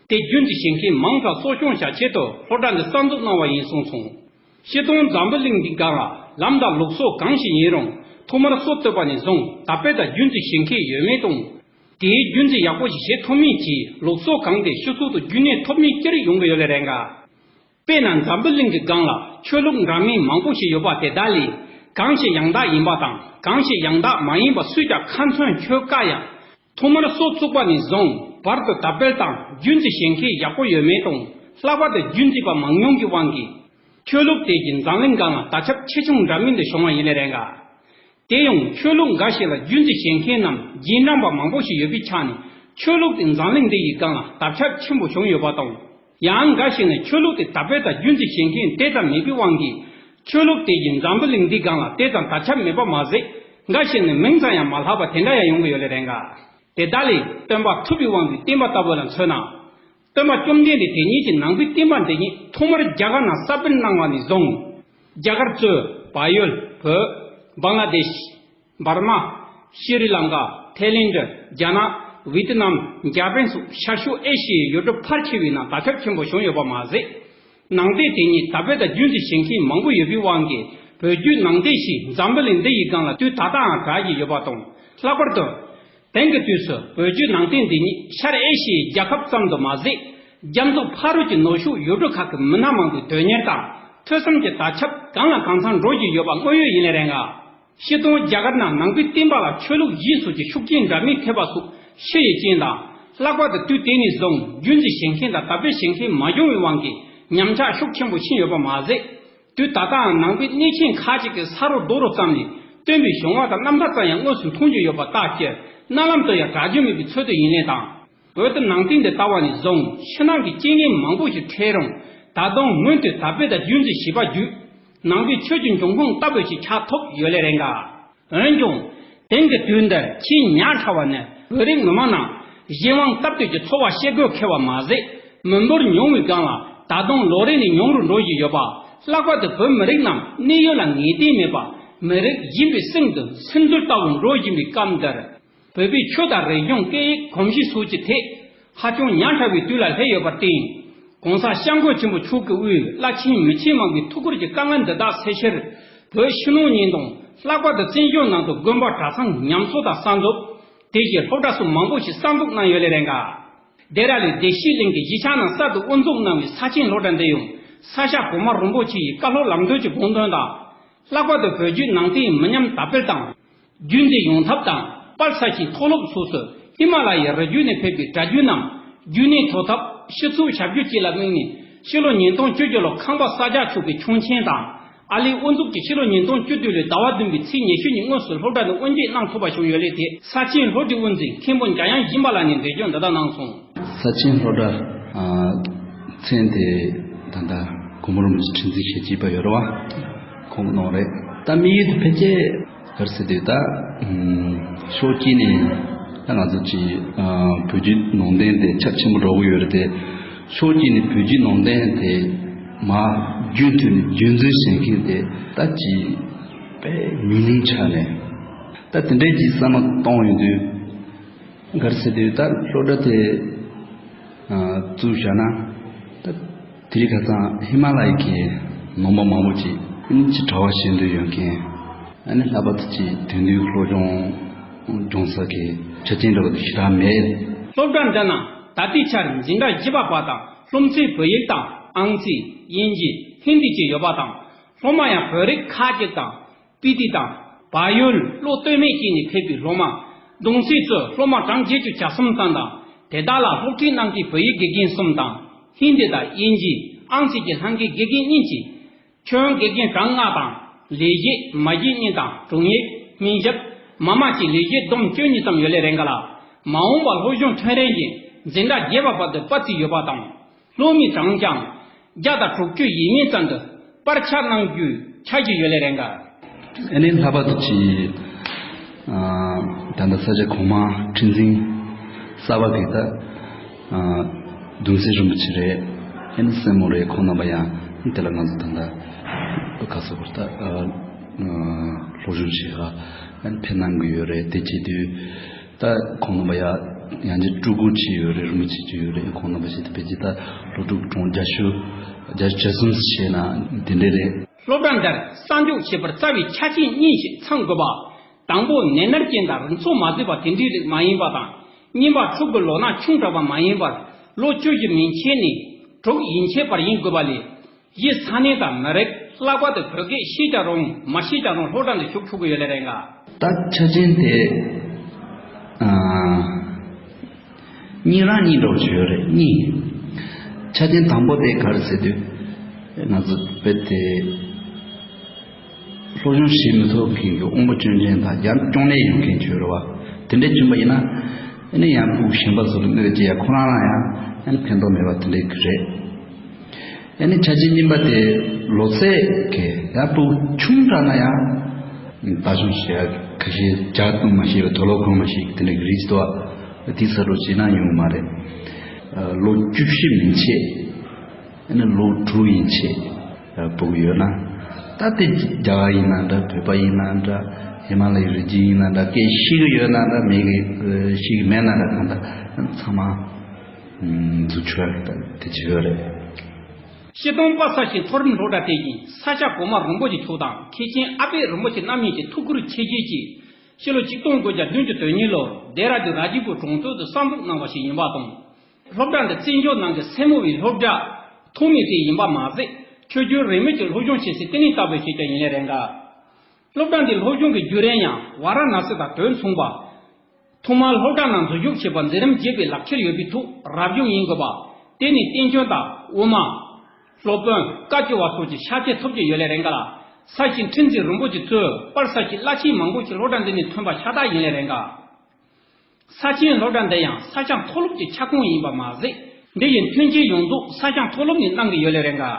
དེ་རྒྱུན་འཛིན་བྱེད་མཁན་མང་དྲགས་གསོ་སྐྱོང་བྱ་ཆེད་དུ་སློབ་གྲྭ་འདི་གསར་འཛུགས་གནང་བ་ཡིན་གསུངས་སོང་། སྤྱིར་བཏང་འཛམ་བུ་གླིང་འདིའི་སྒང་ལ་ལམ་དང་ལུགས་སྲོལ་གང་ཞིག་ཡིན་རུང་ཐོག་མར་སྲོལ་བཏོད་པ་ནས་བཟུང་དར་སྤེལ་དང་རྒྱུན་འཛིན་བྱེད་མཁན་ཡོད་མེད་དང་། དེའི་རྒྱུན་འཛིན་ཡག་པོ་ཞིག་བྱེད་ཐུབ་མིན་གྱི་ལུགས་སྲོལ་གང་དེ་སྤྱི་ཚོགས་དུ་རྒྱུན་གནས་ཐུབ་མིན་སྤྱིར་ཡོང་གི་ཡོད་ལེ་རེད་འགའ། དཔེར་ན་འཛམ་བུ་གླིང་གི་སྒང་ལ་ཆོས་ལུགས་འདྲ་མིན་མང་པོ་ཞིག་ཡོད་པ་དེ་དག་ལས་གང་ཞིག་ཡང་དག་ཡིན་པ་དང་གང་ཞིག་ཡང་དག་མ་ཡིན་པ་སུས་ཀྱང་ཁ་ཚོན་ཆོད་དཀའ་ཡང་། ཐོག་མར་སྲོལ་བཙུགས་པ་ནས་བཟུང་བར་དུ་དར་སྤེལ་དང་རྒྱུན་འཛིན་བྱེད་མཁན་ཡག་པོ་ཡོད་མེད་དང་། ལྷག་པར་དུ་རྒྱུན་འཛིན་པ་མང་ཉུང་གི་དབང་གིས་ཆོས་ལུགས་དེ་གྱི་འཛམ་གླིང་སྒང་ལ་དར་ཁྱབ་ཆེ་ཆུང་འདྲ་མིན་དུ་བྱུང་བ་ཡིན་ལེ་རེད་འགའ། དེ་ཡང་ཆོས་ལུགས་འགའ་ཞིག་ལ་རྒྱུན་འཛིན་བྱེད་མཁན་ནམ་རྗེས་འབྲང་པ་མང་པོ་ཞིག་ཡོད་པའི་ཆ་ནས་ཆོས་ལུགས་དེ་འཛམ་གླིང་འདི་ཡི་སྒང་ལ་དར་ཁྱབ་ཆེན་པོ་བྱུང་ཡོད་པ་དང་། ཡང་འགའ་ཞིག་ནི་ཆོས་ལུགས་དེ་དར་སྤེལ་དང་རྒྱུན་འཛིན་བྱེད་མཁན་དེ་ཙམ་མེད་པའི་དབང་གིས་ཆོས་ལུགས་དེ་ཡི་འཛམ་བུ་གླིང་འདིའི་སྒང་ལ་དེ་ཙམ་དར་ཁྱབ་མེད་པ་མ་ཟད། འགའ་ཞིག་ནི་མིང་ཙམ་ཡང་མ་ལྷག་པ་དེ་འདྲ་ཡང་ཡོང་གི་ཡོད་ལེ་རེད་འགའ། དེ་དག་ལས་སྟོན་པ་ཐུབ་པའི་དབང་གིས་བསྟན་པ་ལྟ་བུ་ལ་མཚོན་ན། སྟོན་པ་བཅོམ་ལྡན་འདས་དེ་ཉིད་ཀྱི་ནང་པའི་བསྟན་པ་འདི་ཉིད་ཐོག་མར་རྒྱ་གར་ནང་གསར་སྤེལ་གནང་བ་ནས་བཟུང་། རྒྱ་གར་གཙོས་བལ་ཡུལ་བོད། བང་ལ་དེཤ། འབར་མ། ཤྲི་ལང་ཀ། ཐའི་ལེནྡ། རྒྱ་ནག་ཝི་ཏི་ནམ། འཇར་པན་སོགས་ཤར་ཕྱོགས་ཨེ་ཤི་ཡའི་ཡུལ་གྲུ་ཕལ་ཆེ་བའི་ནང་དར་ཁྱབ་ཆེན་པོ་བྱུང་ཡོད་པ་མ་ཟད། ནང་བསྟན་དེ་ཉིད་དར་སྤེལ་དང་རྒྱུན་འཛིན་བྱེད་མཁན་མང་པོ་ཡོད་པའི་དབང་གིས་བོད་བརྒྱུད་ནང་བསྟན་ཞིག་འཛམ་བུ་གླིང་འདི་ཡི་སྒང་ལ་དུས་ད་ལྟའང་གྲགས་བཞིན་ཡོད་པ་དང་། ལྷག་པར་དུ། དེང་གི་དུས་སུ་བོད་བརྒྱུད་ནང་བསྟན་འདི་ཉིད་ཤར་ཨེ་ཤི་ཡའི་རྒྱལ་ཁབ་ཙམ་དུ་མ་ཟད། རྒྱ་མཚོ་ཕ་རོལ་གྱི་ནུབ་ཕྱོགས་ཡུལ་གྲུ་ཁག་གི་མི་སྣ་མང་པོའི་དོན་གཉེར་དང་ཐོས་བསམ་གྱི་དར་ཁྱབ་གང་ལ་གང་འཚམ་འགྲོ་བཞིན་ཡོད་པ་དངོས་ཡོད་ཡིན་ལེ་རེད་འགའ། སྤྱིར་བཏང་རྒྱ་གར་ནང་ནང་པའི་བསྟན་པ་ལ་ཆོས་ལུགས་གཞན་སོགས་ཀྱི་ཤུགས་རྐྱེན་འདྲ་མིན་ཐེབས་པ་སོགས་ཕྱི་ཡི་རྐྱེན་དང་། ལྷག་པར་དུ་དུས་དེ་ནས་བཟུང་རྒྱུན་འཛིན་བྱེད་མཁན་དང་དར་སྤེལ་བྱེད་མཁན་མ་བྱུང་བའི་དབང་གིས་ཉམས་ཆག་ཤུགས་ཆེན་པོ་ཕྱིན་ཡོད་པ་མ་ཟད། དུས་ད་ལྟའང་ནང་པའི་གནས་ཆེན་ཁག་ཅིག་གི་ས་རོ་རྡོ་རོ་ཙམ་ལས་སྟོན་པའི་བྱུང་བ་དང་རྣམ་ཐར་ཙམ་ཡང་དངོས་སུ་མཐོང་རྒྱུ་ཡོད་པ་ལྟ་ཕྱིར་རྣ་ལམ་དུ་ཡང་གྲགས་རྒྱུ་མེད་པའི་ཚོད་དུ་ཡིན་ལེ་དང་། བོད་དུ་ནང་བསྟན་འདི་དར་བ་ནས་བཟུང་ཕྱི་ནང་གི་རྐྱེན་ངན་མང་པོ་ཞིག་འཕྲད་རུང་ད་དུང་མུ་མཐུད་དར་སྤེལ་དང་རྒྱུན་འཛིན་བྱས་པ་བརྒྱུད་ནང་པའི་ཆོས་ཀྱི་འབྱུང་ཁུངས་ལྟ་བུ་ཞིག་ཆགས་ཐུབ་ཡོད་ལེ་རེད་འགའ། འོན་ཀྱང་། དེང་གི་དུས་འདིར་ཆེས་ཉག་ཕྲ་བ་ནི་བོད་རིགས་མི་མང་ནང་གཞན་དབང་སྟབས་བསྟུན་གྱི་འཚོ་བ་སྐྱེལ་དགོས་འཁེལ་བ་མ་ཟད་མི་འབོར་ཉུང་བའི་སྒང་ལ་ད་དུང་ལོ་རེ་ནས་ཉུང་རུ་འགྲོ་བཞིན་ཡོད་པ། ལྷག་པར་དུ་བོད་མི་རིགས་རྣམས་གནས་ཡུལ་ལ་ངེས་གཏན་མེད་པ་མི་རིགས་གཞན་པའི་གསེང་དུ་སིམ་འཛུལ་ལྟ་བུ་འགྲོ་བཞིན་པའི་སྐབས་འདིར། བོད་པའི་ཆོས་དང་རིག་གཞུང་སྐད་ཡིག་གོམས་གཤིས་སོགས་ཀྱི་ཐད་ཧ་ཅང་ཉག་ཕྲ་བའི་དུས་ལ་སླེབས་ཡོད་པར་བརྟེན། ༸གོང་ས་༸སྐྱབས་མགོན་ཆེན་པོ་མཆོག་གི་དབུས་བླ་ཆེན་མི་ཆེན་མང་གི་ཐུགས་ཁུར་གྱི་དཀའ་ངལ་འདི་དག་སེལ་ཕྱིར་བོད་ཕྱི་ནང་གཉིས་དང་ལྷག་པར་དུ་བཙན་བྱོལ་ནང་དུ་དགོན་པ་གྲྭ་ཚང་ཉམས་གསོ་དང་གསར་འཛུགས། དེ་བཞིན་སློབ་གྲྭ་སོགས་མང་པོ་ཞིག་གསར་འཛུགས་གནང་ཡོད་ལེ་རེད་འགའ། དེ་ར་ལས་བདེ་སྐྱིད་གླིང་གི་གཞིས་ཆགས་ནང་གསར་དུ་དབུ་འཛུགས་གནང་བའི་ས་ཆེན་སློབ་གྲྭ་འདི་ཡང་ས་སྐྱ་གོང་མ་རིན་པོ་ཆེ་ཡི་བཀའ་སློབ་ལམ་སྟོན་གྱི་དགོངས་དོན་དང་། ལྷག་པར་དུ་བོད་བརྒྱུད་ནང་བསྟན་མི་ཉམས་དར་སྤེལ་དང་། རྒྱུན་འཛིན་ཡོང་ཐབས་དང་དཔལ་ས་ཆེན་མཐོ་སློབ་སོགས་སུ་ཧི་མ་ལ་ཡའི་རི་རྒྱུད་ནས་ཕེབས་པའི་གྲྭ་རྒྱུན་རྣམས་རྒྱུན་གནས་ཐོབ་ཐབས་ཕྱི་ཚུལ་ཞབས་ཞུ་བཅས་ལ་དམིགས་ནས་ཕྱི་ལོ་ཉིས་སྟོང་བཅུ་བཅུ་ལོར་ཁང་པ་ས་སྐྱ་མཆོག་གི་ཁྱུང་ཆེན་དང་ཨ་ལིའི་དབུ་འཛུགས་ཀྱིས་ཕྱི་ལོ་ཉིས་སྟོང་བཅུ་བདུན་ལོའི་ཟླ་བ་བདུན་པའི་ཚེས་ཉི་ཤུ་ཉིན་དངོས་སུ་སློབ་གྲྭ་ནས་དབུ་འབྱེད་གནང་ཐུབ་པ་བྱུང་ཡོད་ལེ། དེ་ས་ཆེན་སློབ་གྲྭའི་དབུ་འཛིན་མཁན་པོ་འཇམ་དབྱངས་སྦྱིན་པ་ལགས་ནས་འགྲེལ་བརྗོད་འདི་ལྟར་གནང་སོང་། ས་ཆེན་སློབ་གྲྭ་ཨ་མཚན་དེ་ད་ལྟ་གོང་མ་རིན་པོ་ཆེ་ཁྲི་འཛིན་ཞལ་གྱིས་ཕེབས་ཡོད་རེད་བ། ཁོང་གནང་རེད། ད་དམིགས་ཡུལ་དེ་ཕལ་ཆེར་ག་རེ་ཟེར་དུས་ད་ཨམ་ཕྱོགས་གཅིག་ནས་ད་ང་ཚོ་ཅིག་ཨ་བོད་བརྒྱུད་ནང་བསྟན་དེ་ཁྱབ་ཆེན་པོ་འགྲོ་གི་ཡོད་རེད་དེ། ཕྱོགས་གཅིག་ནས་བོད་བརྒྱུད་ནང་བསྟན་དེ་མར་རྒྱུན་མཐུད་ནས་རྒྱུན་འཛིན་བྱེད་མཁན་དེ་ད་ཅིག་དཔེ་ཉུང་ཉུང་ཆགས་ནས། ད་དེ་འདྲའི་ཅིག་བསམ་བློ་གཏོང་ཡོང་དུས། ག་རེ་ཟེར་དུས་ད་སློབ་གྲྭ་དེ་ཨ་བཙུགས་བཞག་ན་ད་དེ་རིང་ཁ་སང་ཧི་མ་ལ་ཡའི་གི་ནང་པ་མང་པོ་ཅིག་ཨ་ནི་ཅིག་གྲྭ་པ་བྱེད་འདོད་ཡོད་མཁན། ཨ་ནི་ལྷག་པར་དུ་ཅིག་དེང་དུས་སློབ་སྦྱོང་སྦྱོང་ས་གི་ཆ་རྐྱེན་འདྲ་བོ་དེ་ཞེ་དྲག་མེད། སློབ་གྲྭ་འདི་ན་ད་ལྟའི་ཆར་འཛིན་གྲྭ་བཞི་པ་བར་དང་སློབ་ཚན་བོད་ཡིག་དང་ཨང་རྩིས་དབྱིན་ཇི་ཧིན་དི་བཅས་ཡོད་པ་དང་། སློབ་མ་ཡང་བོད་རིགས་ཁག་ཅིག་དང་། སྤི་ཏི་དང་། བལ་ཡུལ། བློ་སྟོད་སྨད་བཅས་ནས་ཕེབས་པའི་སློབ་མ། གདུང་སྲས་གཙོས་སློབ་མ་གྲངས་བརྒྱད་ཅུ་གྱ་གསུམ་ཙམ་དང་། དེ་དག་ལ་སློབ་ཁྲིད་གནང་མཁན་བོད་ཡིག་དགེ་རྒན་གསུམ་དང་། ཧིན་དི་དང་དབྱིན་ཇི། ཨང་རྩིས་ཀྱི་ལྷན་རྒྱས་དགེ་རྒན་གཉིས་ཀྱིས། ཁྱོན་དགེ་རྒན་གྲངས་ལྔ་དང་། ལས་བྱེད་མ་གཞི་གཉིས་དང་དྲུང་ཡིག་སྨན་ཞབས། མ་མ་བཅས་ལས་བྱེད་བསྡོམས་བཅུ་གཉིས་ཙམ་ཡོད་ལེ་རེད་འགའ་ལ། མ་འོངས་པར་སློབ་སྦྱོང་ཐོན་རན་ཞིང་འཛིན་གྲྭ་བརྒྱད་པ་བར་དུ་སྤར་རྩིས་ཡོད་པ་དང་། སློབ་མའི་གྲངས་ཀྱང་བརྒྱ་དང་དྲུག་ཅུ་ཡས་མས་ཙམ་དུ་སྤར་ཆ་གནང་རྒྱུའི་འཆར་གཞི་ཡོད་ལེ་རེད་འགའ། ཨ་ནི་ལྷག་པར་དུ་ཅིག་ཨ་ད་ལྟ་ས་སྐྱ་གོང་མ་ཁྲི་འཛིན་གསར་པ་གི་ད་ཨ་གདུང་སྲས་རིན་པོ་ཆེ་རེད། ཨ་ནི་སྲས་མོ་རེད། ཁོང་རྣམ་པ་ཡང་དེ་ལ་ང་ཚོ་ད་ལྟ་ག་ཟེར་དགོས་རེད། ད་ཨ་ སློབ་སྦྱོང་བྱེད་ག་ཕེབས་གནང་གི་ཡོད་རེད། དེ་བྱེད་དུས་ད་ཁོང་རྣམ་པ་ཡ་ཡང་ཅིག་སྤྲུལ་སྐུ་ཅིག་ཡོད་རེད། རིན་པོ་ཆེ་ཅིག་ཡོད་རེད། ཁོང་རྣམ་པ་ཞིག་ཏུ་ཕེབས་ཀྱི་ད་སློབ་ཕྲུག་གྲངས་བརྒྱད་ཅུ་བརྒྱད་ཅུ་གྱ་གསུམ་བྱས་ན་དེ་འདྲས་རེད། སློབ་གྲྭ་འདིར་གསར་འཇོག་བྱེད་པར་རྩ་བའི་ཆ་རྐྱེན་གཉིས་ཤིག་ཚང་དགོས་པ། དང་པོ་ནད་མནར་ཅན་དང་རིགས་ཚོགས་མ་བསྡུས་པ་དེ་འདྲའི་རིགས་མ་ཡིན་པ་དང་། གཉིས་པ་ཕྲུ་གུ་ལོ་ན་ཆུང་དྲགས་པ་མ་ཡིན་པར་ལོ་བཅུ་བཞི་མན་ཆད་ནས་དྲུག་ཡན་ཆད་བར་ཡིན་དགོས་པ་ལས། གཞི་ས་གནས་དང་མི་རིགས། ལྷག་པར་དུ་བོད་སྐད་ཤེས་ཀྱང་རུང་མ་ཤེས་ཀྱང་རུང་སློབ་གྲྭ་འདི་ཞུགས་ཆོག་གི་ཡོད་ལེ་རེད་འགའ། ད་ཆ་རྐྱེན་དེ་ཨ། གཉིས་རང་གཉིས་འདྲ་བོ་ཅིག་ཡོད་རེད། གཉིས། ཆ་རྐྱེན་དང་པོ་དེ་ག་རེ་ཟེར་དུས། ང་ཚོ་བོད་དེ་སློབ་སྦྱོང་བྱེད་མི་ཐུབ་མཁན་གྱི་དབང་པོ་སྐྱོན་ཅན་དང་ཡང་གཅོང་ནད་ཡོད་མཁན་ཅིག་ཡོད་རེད་བ། དེ་འདྲས་བྱུང་པ་ཡིན་ན། ཨ་ནི་ཡང་ཕྲུ་གུ་གཞན་པ་ཚོ་ལ་སྨོས་ཅི་ཡ་ཁོ་རང་རང་ཡང་ཨ་ནི་ཕན་ཐོགས་མེད་པ་དེ་འདྲས་ཀྱི་རེད། ཨ་ནི་ཆ་རྐྱེན་གཉིས་པ་དེ་ལོ་ཚད་གི་ཡང་ཕྲུ་གུ་ཆུང་དྲགས་ན་ཡང་ལྟ་སྐྱོང་བྱེད་ཡ་ཁ་ཤས་ཇ་འཐུང་མ་ཤེས་པའི་དུག་ལོག་འཁུར་མ་ཤེས་དེ་འདྲ་གི་རིགས་ཅིག་འདུག་བ། དེ་ཚ་དྲོད་ཇེ་ནང་ཡོང་མ་རེད། ལོ་བཅུ་བཞི་མན་ཆད་ཨ་ནི་ལོ་དྲུག་ཡན་ཆད་ཕྲུ་གུ་ཡོད་ན། ད་དེ་རྒྱ་གར་ཡིན་ན་འདྲ། བོད་པ་ཡིན་ན་འདྲ། ཧི་མ་ལ་ཡའི་རི་རྒྱུད་ཡིན་ན་འདྲ། སྐད་ཤེས་གི་ཡོད་ན་འདྲ། མེད་གི་ཤེས་གི་མེད་ན་འདྲ། གང་ལྟར་ཚང་མ་འཛུལ་ཆོག་ཡ་དེ་ཅིག་ཡོད་རེད། སྤྱིར་བཏང་པ་ས་ཆའི་མཐོ་རིམ་སློབ་གྲྭ་དེ་བཞིན་ས་སྐྱ་གོང་མ་རིན་པོ་ཆེ་མཆོག་དང་མཁན་ཆེན་ཨ་པད་རིན་པོ་ཆེ་རྣམ་གཉིས་ཀྱི་ཐུགས་ཁུར་ཆེ་བསྐྱེད་ཀྱིས་ཕྱི་ལོ་ཆིག་སྟོང་དགུ་བརྒྱ་བདུན་ཅུ་དོན་གཉིས་ལོར་སྡེ་ར་ལྡུན་ར་ཇི་པུར་གྲོང་ཚོ་དུ་གསར་འཛུགས་གནང་བ་ཞིག་ཡིན་པ་དང་། སློབ་གྲྭ་འདི་བཙན་བྱོལ་ནང་གི་སེར་མོ་བའི་སློབ་གྲྭ་ཐོག་མའི་གྲས་ཡིན་པ་མ་ཟད། ཆོས་བརྒྱུད་རིས་མེད་ཀྱི་སློབ་སྦྱོང་བྱེད་སའི་བསྟི་གནས་ལྟ་བུ་ཞིག་ཀྱང་ཡིན་ལེ་རེད་འགའ། སློབ་གྲྭ་འདིའི་སློབ་སྦྱོང་གི་བརྒྱུད་རིམ་ཡང་ཝཱ་ར་ཎ་སི་དང་དོན་མཚུངས་པ། ཐོག་མར་སློབ་གྲྭ་ནང་འཛུལ་ཞུགས་བྱེད་པར་མཛད་རིམ་བརྒྱུད་པའི་ལག་ཁྱེར་ཡོད་པའི་ཐོག་རབ་བྱུང་ཡིན་དགོས་པ། དེ་ནས་བསྟན་སྐྱོང་དང་དབུ་མ། སློབ་དཔོན་བཀའ་བཅུ་པ་སོགས་ཀྱི་ཤ་ཚད་ཐོབ་ཀྱི་ཡོད་ལེ་རེད་འགའ་ལ། ས་ཞིང་ཁྲི་འཛིན་རིན་པོ་ཆེ་གཙོས་པར་ས་ཞིང་བླ་ཆེན་མང་པོ་ཞིག་སློབ་གྲྭ་འདི་ནས་ཐོན་པ་ཤ་སྟག་ཡིན་ལེ་རེད་འགའ། ས་ཆེན་སློབ་གྲྭ་འདི་ཡང་ས་སྐྱ་མཐོ་སློབ་ཀྱི་ཁྱབ་ཁོངས་ཡིན་པ་མ་ཟད། འདི་ཡི་མཐུན་རྐྱེན་ཡོངས་རྫོགས་ས་སྐྱ་མཐོ་སློབ་ནས་གནང་གི་ཡོད་ལེ་རེད་འགའ།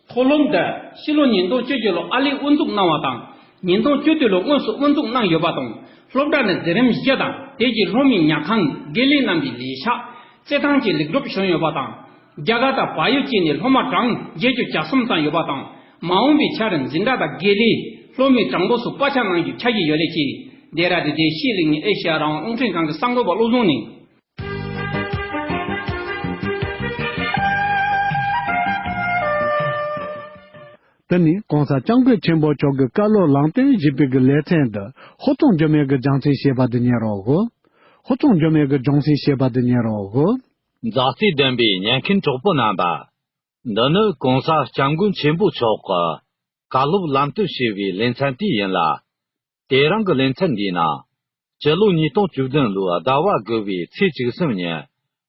མཐོ་སློབ་འདི་ཕྱི་ལོ་ཉིས་སྟོང་བཅུ་གཅིག་ལོར་ཨར་ལས་དབུ་འཛུགས་གནང་བ་དང་། ཉིས་སྟོང་བཅུ་བདུན་ལོར་དངོས་སུ་དབུ་འཛུགས་གནང་ཡོད་པ་དང་། སློབ་གྲྭ་ནི་མཛད་རིམ་བཞི་དང་། དེ་རྗེས་སློབ་མའི་ཉལ་ཁང་། དགེ་ལས་རྣམ་པའི་ལས་ཤག་རྩེད་ཐང་བཅས་ལེགས་གྲུབ་བྱུང་ཡོད་པ་དང་། རྒྱ་གར་དང་བལ་ཡུལ་བཅས་ནས་སློབ་མ་གྲངས་བརྒྱད་ཅུ་གྱ་གསུམ་ཙམ་ཡོད་པ་དང་། མ་འོངས་པའི་ཆར་འཛིན་གྲྭ་དང་དགེ་ལས། སློབ་མའི་གྲངས་འབོར་སོགས་བརྟན་པོ་གནང་རྒྱུའི་འཆར་གཞི་ཡོད་ལེ་ཅེས། སྡེ་ར་ལྡུན་བདེ་སྐྱིད་གླིང་ནས་ཨེ་ཤེ་ཡ་རང་དབང་རླུང་འཕྲིན་ཁང་གི་གསར་འགོད་པ་བློ་བཟང་ནས། དེ་ནི་གོང་ས་སྐྱབས་མགོན་ཆེན་པོ་མཆོག་གི་བཀའ་སློབ་ལམ་སྟོན་ཞེས་པའི་གི་ལེ་ཚན་འདི་ཧོ་ཙོང་འགྱུར་མེད་ཀྱི་སྦྱང་ཚིག་ཞེས་པ་འདི་ཉན་རོགས་གོ། ཧོ་ཙོང་འགྱུར་མེད་ཀྱི་སྦྱང་ཚིག་ཞེས་པ་འདི་ཉན་རོགས་གོ། མཛའ་བརྩེ་ལྡན་པའི་ཉན་མཁན་གྲོགས་པོ་རྣམ་པ། འདི་ནི་གོང་ས་སྐྱབས་མགོན་ཆེན་པོ་མཆོག་གི་བཀའ་སློབ་ལམ་སྟོན་ཞེས་པའི་ལེ་ཚན་དེ་ཡིན་ལ། དེ་རིང་གི་ལེ་ཚན་འདིའི་ནང་། སྤྱི་ལོ་ཉིས་སྟོང་བཅུ་བདུན་ལོའི་ཟླ་བ་དགུ་བའི་ཚེས་བཅུ་གསུམ་ཉིན།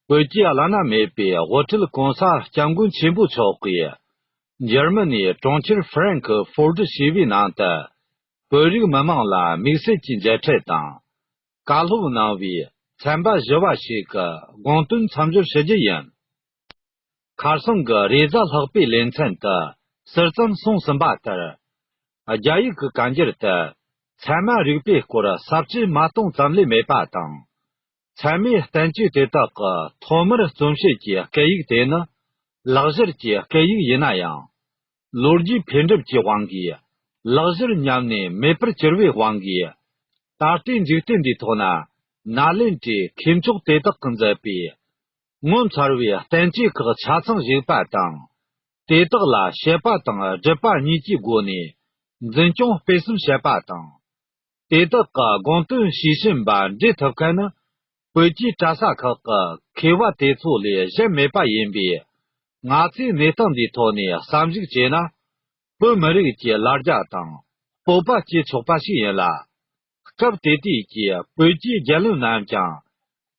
བོད་ཀྱི་བླ་ན་མེད་པའི་དབུ་ཁྲིད་གོང་ས་སྐྱབས་མགོན་ཆེན་པོ་མཆོག་གིས། འཇར་མ་ནིའི་གྲོང་ཁྱེར་ཧྥ་རན་ཁི་ཧྥོར་ཏི་ཞེས་པའི་ནང་དུ། བོད་རིགས་མི་མང་ལ་དམིགས་བསལ་གྱི་མཇལ་འཕྲད་དང་། བཀའ་སློབ་གནང་བའི་ཚན་པ་བཞི་བ་ཞིག་གི་དགོངས་དོན་མཚམས་སྦྱོར་ཞུ་རྒྱུ་ཡིན། ཁ་སང་གི་རེས་གཟའ་ལྷག་པའི་ལེ་ཚན་དུ་ཟུར་ཙམ་གསུངས་ཟིན་པ་ལྟར། རྒྱ་ཡིག་གི་གན་རྒྱར་དུ་ཚད་མ་རིག་པའི་སྐོར་ཟབ་ཅིང་མ་སྟོང་ཙམ་ལས་མེད་པ་དང་། ཚད་མའི་བསྟན་བཅོས་དེ་དག་གི་ཐོག་མར་རྩོམ་བྱེད་ཀྱི་སྐད་ཡིག་དེ་ནི་ལག་བཞར་གྱི་སྐད་ཡིག་ཡིན་ན་ཡང་། ལོ་རྒྱུས་འཕེལ་འགྲིབ་ཀྱི་དབང་གིས་ལག་བཞར་ཉམས་ནས་མེད་པར་གྱུར་བའི་དབང་གིས། ད་ལྟའི་འཇིག་རྟེན་འདིའི་ཐོག་ན་ནཱ་ལེནྡྲའི་མཁས་མཆོག་དེ་དག་གིས་མཛད་པའི་ངོ་མཚར་བའི་བསྟན་བཅོས་ཁག་ཆ་ཚང་ཞིག་པ་དང་། དེ་དག་ལ་བཤད་པ་དང་སྒྲུབ་པ་གཉིས་ཀྱི་སྒོ་ནས་འཛིན་སྐྱོང་སྤེལ་གསུམ་བྱེད་པ་དང་། དེ་དག་གི་དགོངས་དོན་ཤེས་བཞིན་པ་འགྲེལ་ཐུབ་མཁན་ནི་བོད་ཀྱི་གྲྭ་ས་ཁག་གི་མཁས་པ་དེ་ཚོ་ལས་གཞན་མེད་པ་ཡིན་པས། ང་ཚོས་གནས་སྟངས་འདིའི་ཐོག་ནས་བསམ་གཞིག་བྱས་ན། བོད་མི་རིགས་ཀྱི་ལ་རྒྱ་དང་སྤོབས་པ་སྐྱེ་ཆོག་པ་ཞིག་ཡིན་ལ། སྐབས་དེ་དུས་ཀྱི་བོད་ཀྱི་རྒྱལ་བློན་རྣམས་ཀྱང་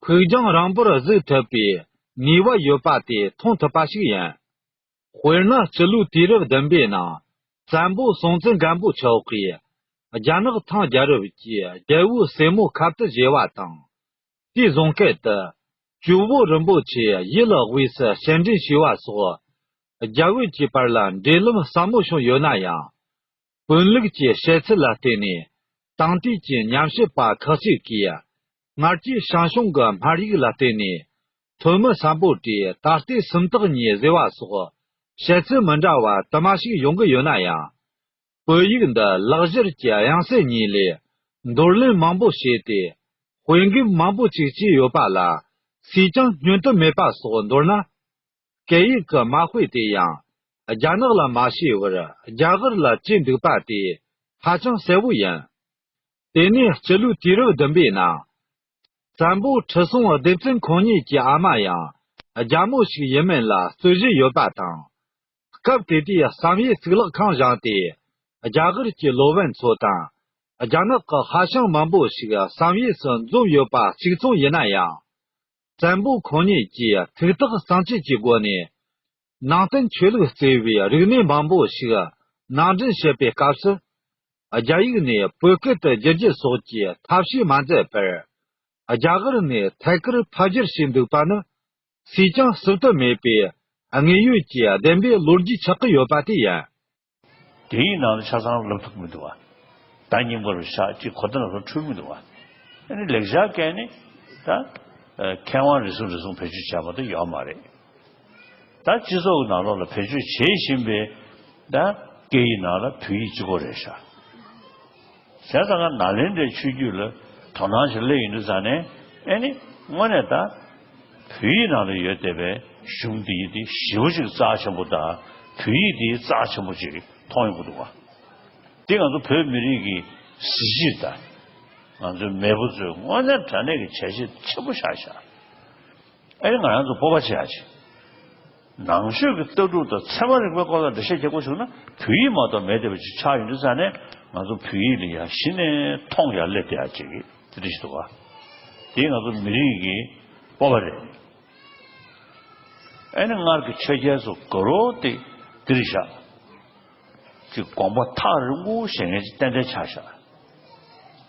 ཕུགས་རྒྱང་རིང་པོར་གཟིགས་ཐུབ་པའི་ནུས་པ་ཡོད་པ་དེ་མཐོང་ཐུབ་པ་ཞིག་ཡིན། དཔེར་ན། སྤྱི་ལོའི་དུས་རབས་བདུན་པའི་ནང་། བཙན་པོ་སྲོང་བཙན་སྒམ་པོ་མཆོག་གིས་རྒྱ་ནག་ཐང་རྒྱལ་རབས་ཀྱི་རྒྱལ་པོའི་སྲས་མོ་ཁབ་ཏུ་བཞེས་པ་དང་། དེའི་གཟེངས་སྐལ་དུ། ཇོ་བོ་རིན་པོ་ཆེ་ཡུལ་དབུས་སུ་སྤྱན་འདྲེན་བྱས་པ་སོགས། རྒྱ་བོད་ཀྱི་བར་ལ་འབྲེལ་ལམ་ཟབ་མོ་བྱུང་ཡོད་ན་ཡང་། བོན་ལུགས་ཀྱི་བཤད་ཚུལ་ལ་བརྟེན་ནས། དེང་དུས་ཀྱི་ཉམས་ཞིབ་པ་ཁག་ཅིག་གིས། སྔར་གྱི་ཞང་ཞུང་གི་སྨར་ཡིག་ལ་བརྟེན་ནས། ཐོན་མི་སམ་བྷོ་ཊས་ད་ལྟའི་སུམ་རྟགས་གཉིས་བཟོས་པ་སོགས། བཤད་ཚུལ་མི་འདྲ་བ་དུ་མ་ཞིག་ཡོང་གི་ཡོད་ན་ཡང་། བོད་ཡིག་འདི་ལག་བསྒྱུར་གྱི་དབྱངས་གསལ་གཉིས་ལས་འདོར་ལེན་མང་པོ་བྱས་ཏེ། དཔེ་འགེབས་མང་པོ་ཅིག་བྱས་ཡོད་པ་ལ། སུས་ཀྱང་བསྙོན་དུ་མེད་པ་སོགས་མདོར་ན། སྐད་ཡིག་གི་མ་དཔེ་དེ་ཡང་རྒྱ་ནག་ལ་མ་བྱས་པར་རྒྱ་གར་ལ་བྱས་འདུག་པ་དེ་ཧ་ཅང་གསལ་བོ་ཡིན། དེ་ནས་སྤྱི་ལོའི་དུས་རབས་བདུན་པའི་ནང་། བཙན་པོ་ཁྲི་སྲོང་ལྡེ་བཙན་ཁོང་ཉིད་ཀྱི་ཨ་མ་ཡང་རྒྱ་མོ་ཞིག་ཡིན་མིན་ལ་རྩོད་གཞི་ཡོད་པ་དང་། སྐབས་དེ་དུས་བསམ་ཡས་གཙུག་ལག་ཁང་བཞེངས་ཏེ། རྒྱ་གར་གྱི་ལོ་པཎ་ཚོ་དང་། རྒྱ་ནག་གི་ཧྭ་ཤང་མང་པོ་ཞིག་བསམ་ཡས་སུ་འཛོམས་ཡོད་པ་གཅིག་མཚུངས་ཡིན་ན་ཡང་། བཙན་པོ་ཁོང་ཉིད་ཀྱིས་ཐུགས་ཐག་གཙང་བཅད་ཀྱི་སྒོ་ནས། ནང་བསྟན་ཆོས་ལུགས་གཙོས་པའི་རིག་གནས་མང་པོ་ཞིག་ནང་འདྲེན་བྱེད་པའི་སྐབས་སུ། རྒྱ་ཡིག་ནས་བོད་སྐད་དུ་བསྒྱུར་རྒྱུ་སོགས་ཀྱི་ཐབས་ཤེས་མ་མཛད་པར། རྒྱ་གར་ནས་ཐད་ཀར་ཕབ་བསྒྱུར་བྱས་འདུག་པ་ནི། སུས་ཀྱང་བསུབ་ཐབས་མེད་པའི་དངོས་ཡོད་ཀྱི་བདེན་པའི་ལོ་རྒྱུས་ཆགས་ཀྱི་ཡོད་པ་དེ་ཡིན། དེ་ཡི་ནང་དུ་ཆ་ཚང་ལབ་ཐུབ་མི་འདུག་བ། ད་རྙིང་པ་རུ་ཆགས་ཀྱི་གོ་བརྡ་ལ་འཁྲུལ་མི་འདུག་བ། ཨ་ནི་ལེགས་སྦྱར་སྐད་ནི་ད་མཁས་དབང་རེ་ཟུང་རེ་ཟུང་བེད་སྤྱོད་བྱས་པ་དེ་ཡོད་མ་རེད། ད་སྤྱི་ཚོགས་ཀྱི་ནང་ལོགས་ལ་བེད་སྤྱོད་བྱེད་བཞིན་པའི་ད་སྐད་ཡིག་ནང་ལ་བོད་ཡིག་གཅིག་པོ་རེད་ཤག་བྱས་ཙང་ང་ནཱ་ལེནྡྲའི་ཆོས་བརྒྱུད་ལ་དོ་སྣང་ཞིག་སླེབས་ཡོང་དུས་ཙང་ནས། ཨེ་ནི་དངོས་གནས་ད་བོད་ཡིག་ནང་ལ་ཡོད་བསྡད་པའི་གཞུང་འདི་ཡིག་འདི་ཞེ་པོ་ཅིག་རྩ་ཆེན་པོ་དང་། བོད་ཡིག་འདི་རྩ་ཆེན་པོ་ཅིག་མཐོང་ཡོང་གི་འདུག་བ། འདི་ང་ཚོ་བོད་མི་རིགས་ཀྱི་གཟི་བརྗིད་དང་། ང་ཚོའི་མེས་པོ་ཚོས་དངོས་གནས་དྲང་གནས་ཀྱི་བྱས་རྗེས་ཆེན་པོ་བཞག་བཞག་ཨེ་ནི་ང་རང་ཚོ་སྤོབས་པ་བྱེད་ཡག་ཅིག་ནང་ཆོས་ཀྱི་ལྟ་གྲུབ་དང་ཚད་མ་རིག་པའི་སྐོར་ལ་འགྲེལ་བཤད་རྒྱག་དགོས་བྱུང་ན། བོད་ཡིག་མ་གཏོགས་མེད་བསྡད་པ་ཅིག་ཆགས་ཡོང་དུས་ཙང་ནས། ང་ཚོ་བོད་ཡིག་ལ་ཡ་གཞི་ནས་མཐོང་ཡ་སླེབས་བསྡད་ཡ་ཅིག་དེ་འདྲ་ཞིག་འདུག་བ། དེ་ང་ཚོ་མི་རིགས་ཀྱི་སྤོབས་པ་རེད། ཨེ་ནི་སྔར་གྱི་ཆོས་རྒྱལ་ཚོ་དགའ་རབ་དེ་འདིར་བཞག་ཅིག་དགོངས་པ་ཐག་རིང་པོ་བཞེས་མཁན་ཅིག་ཏན་ཏན་ཆགས་བཞག་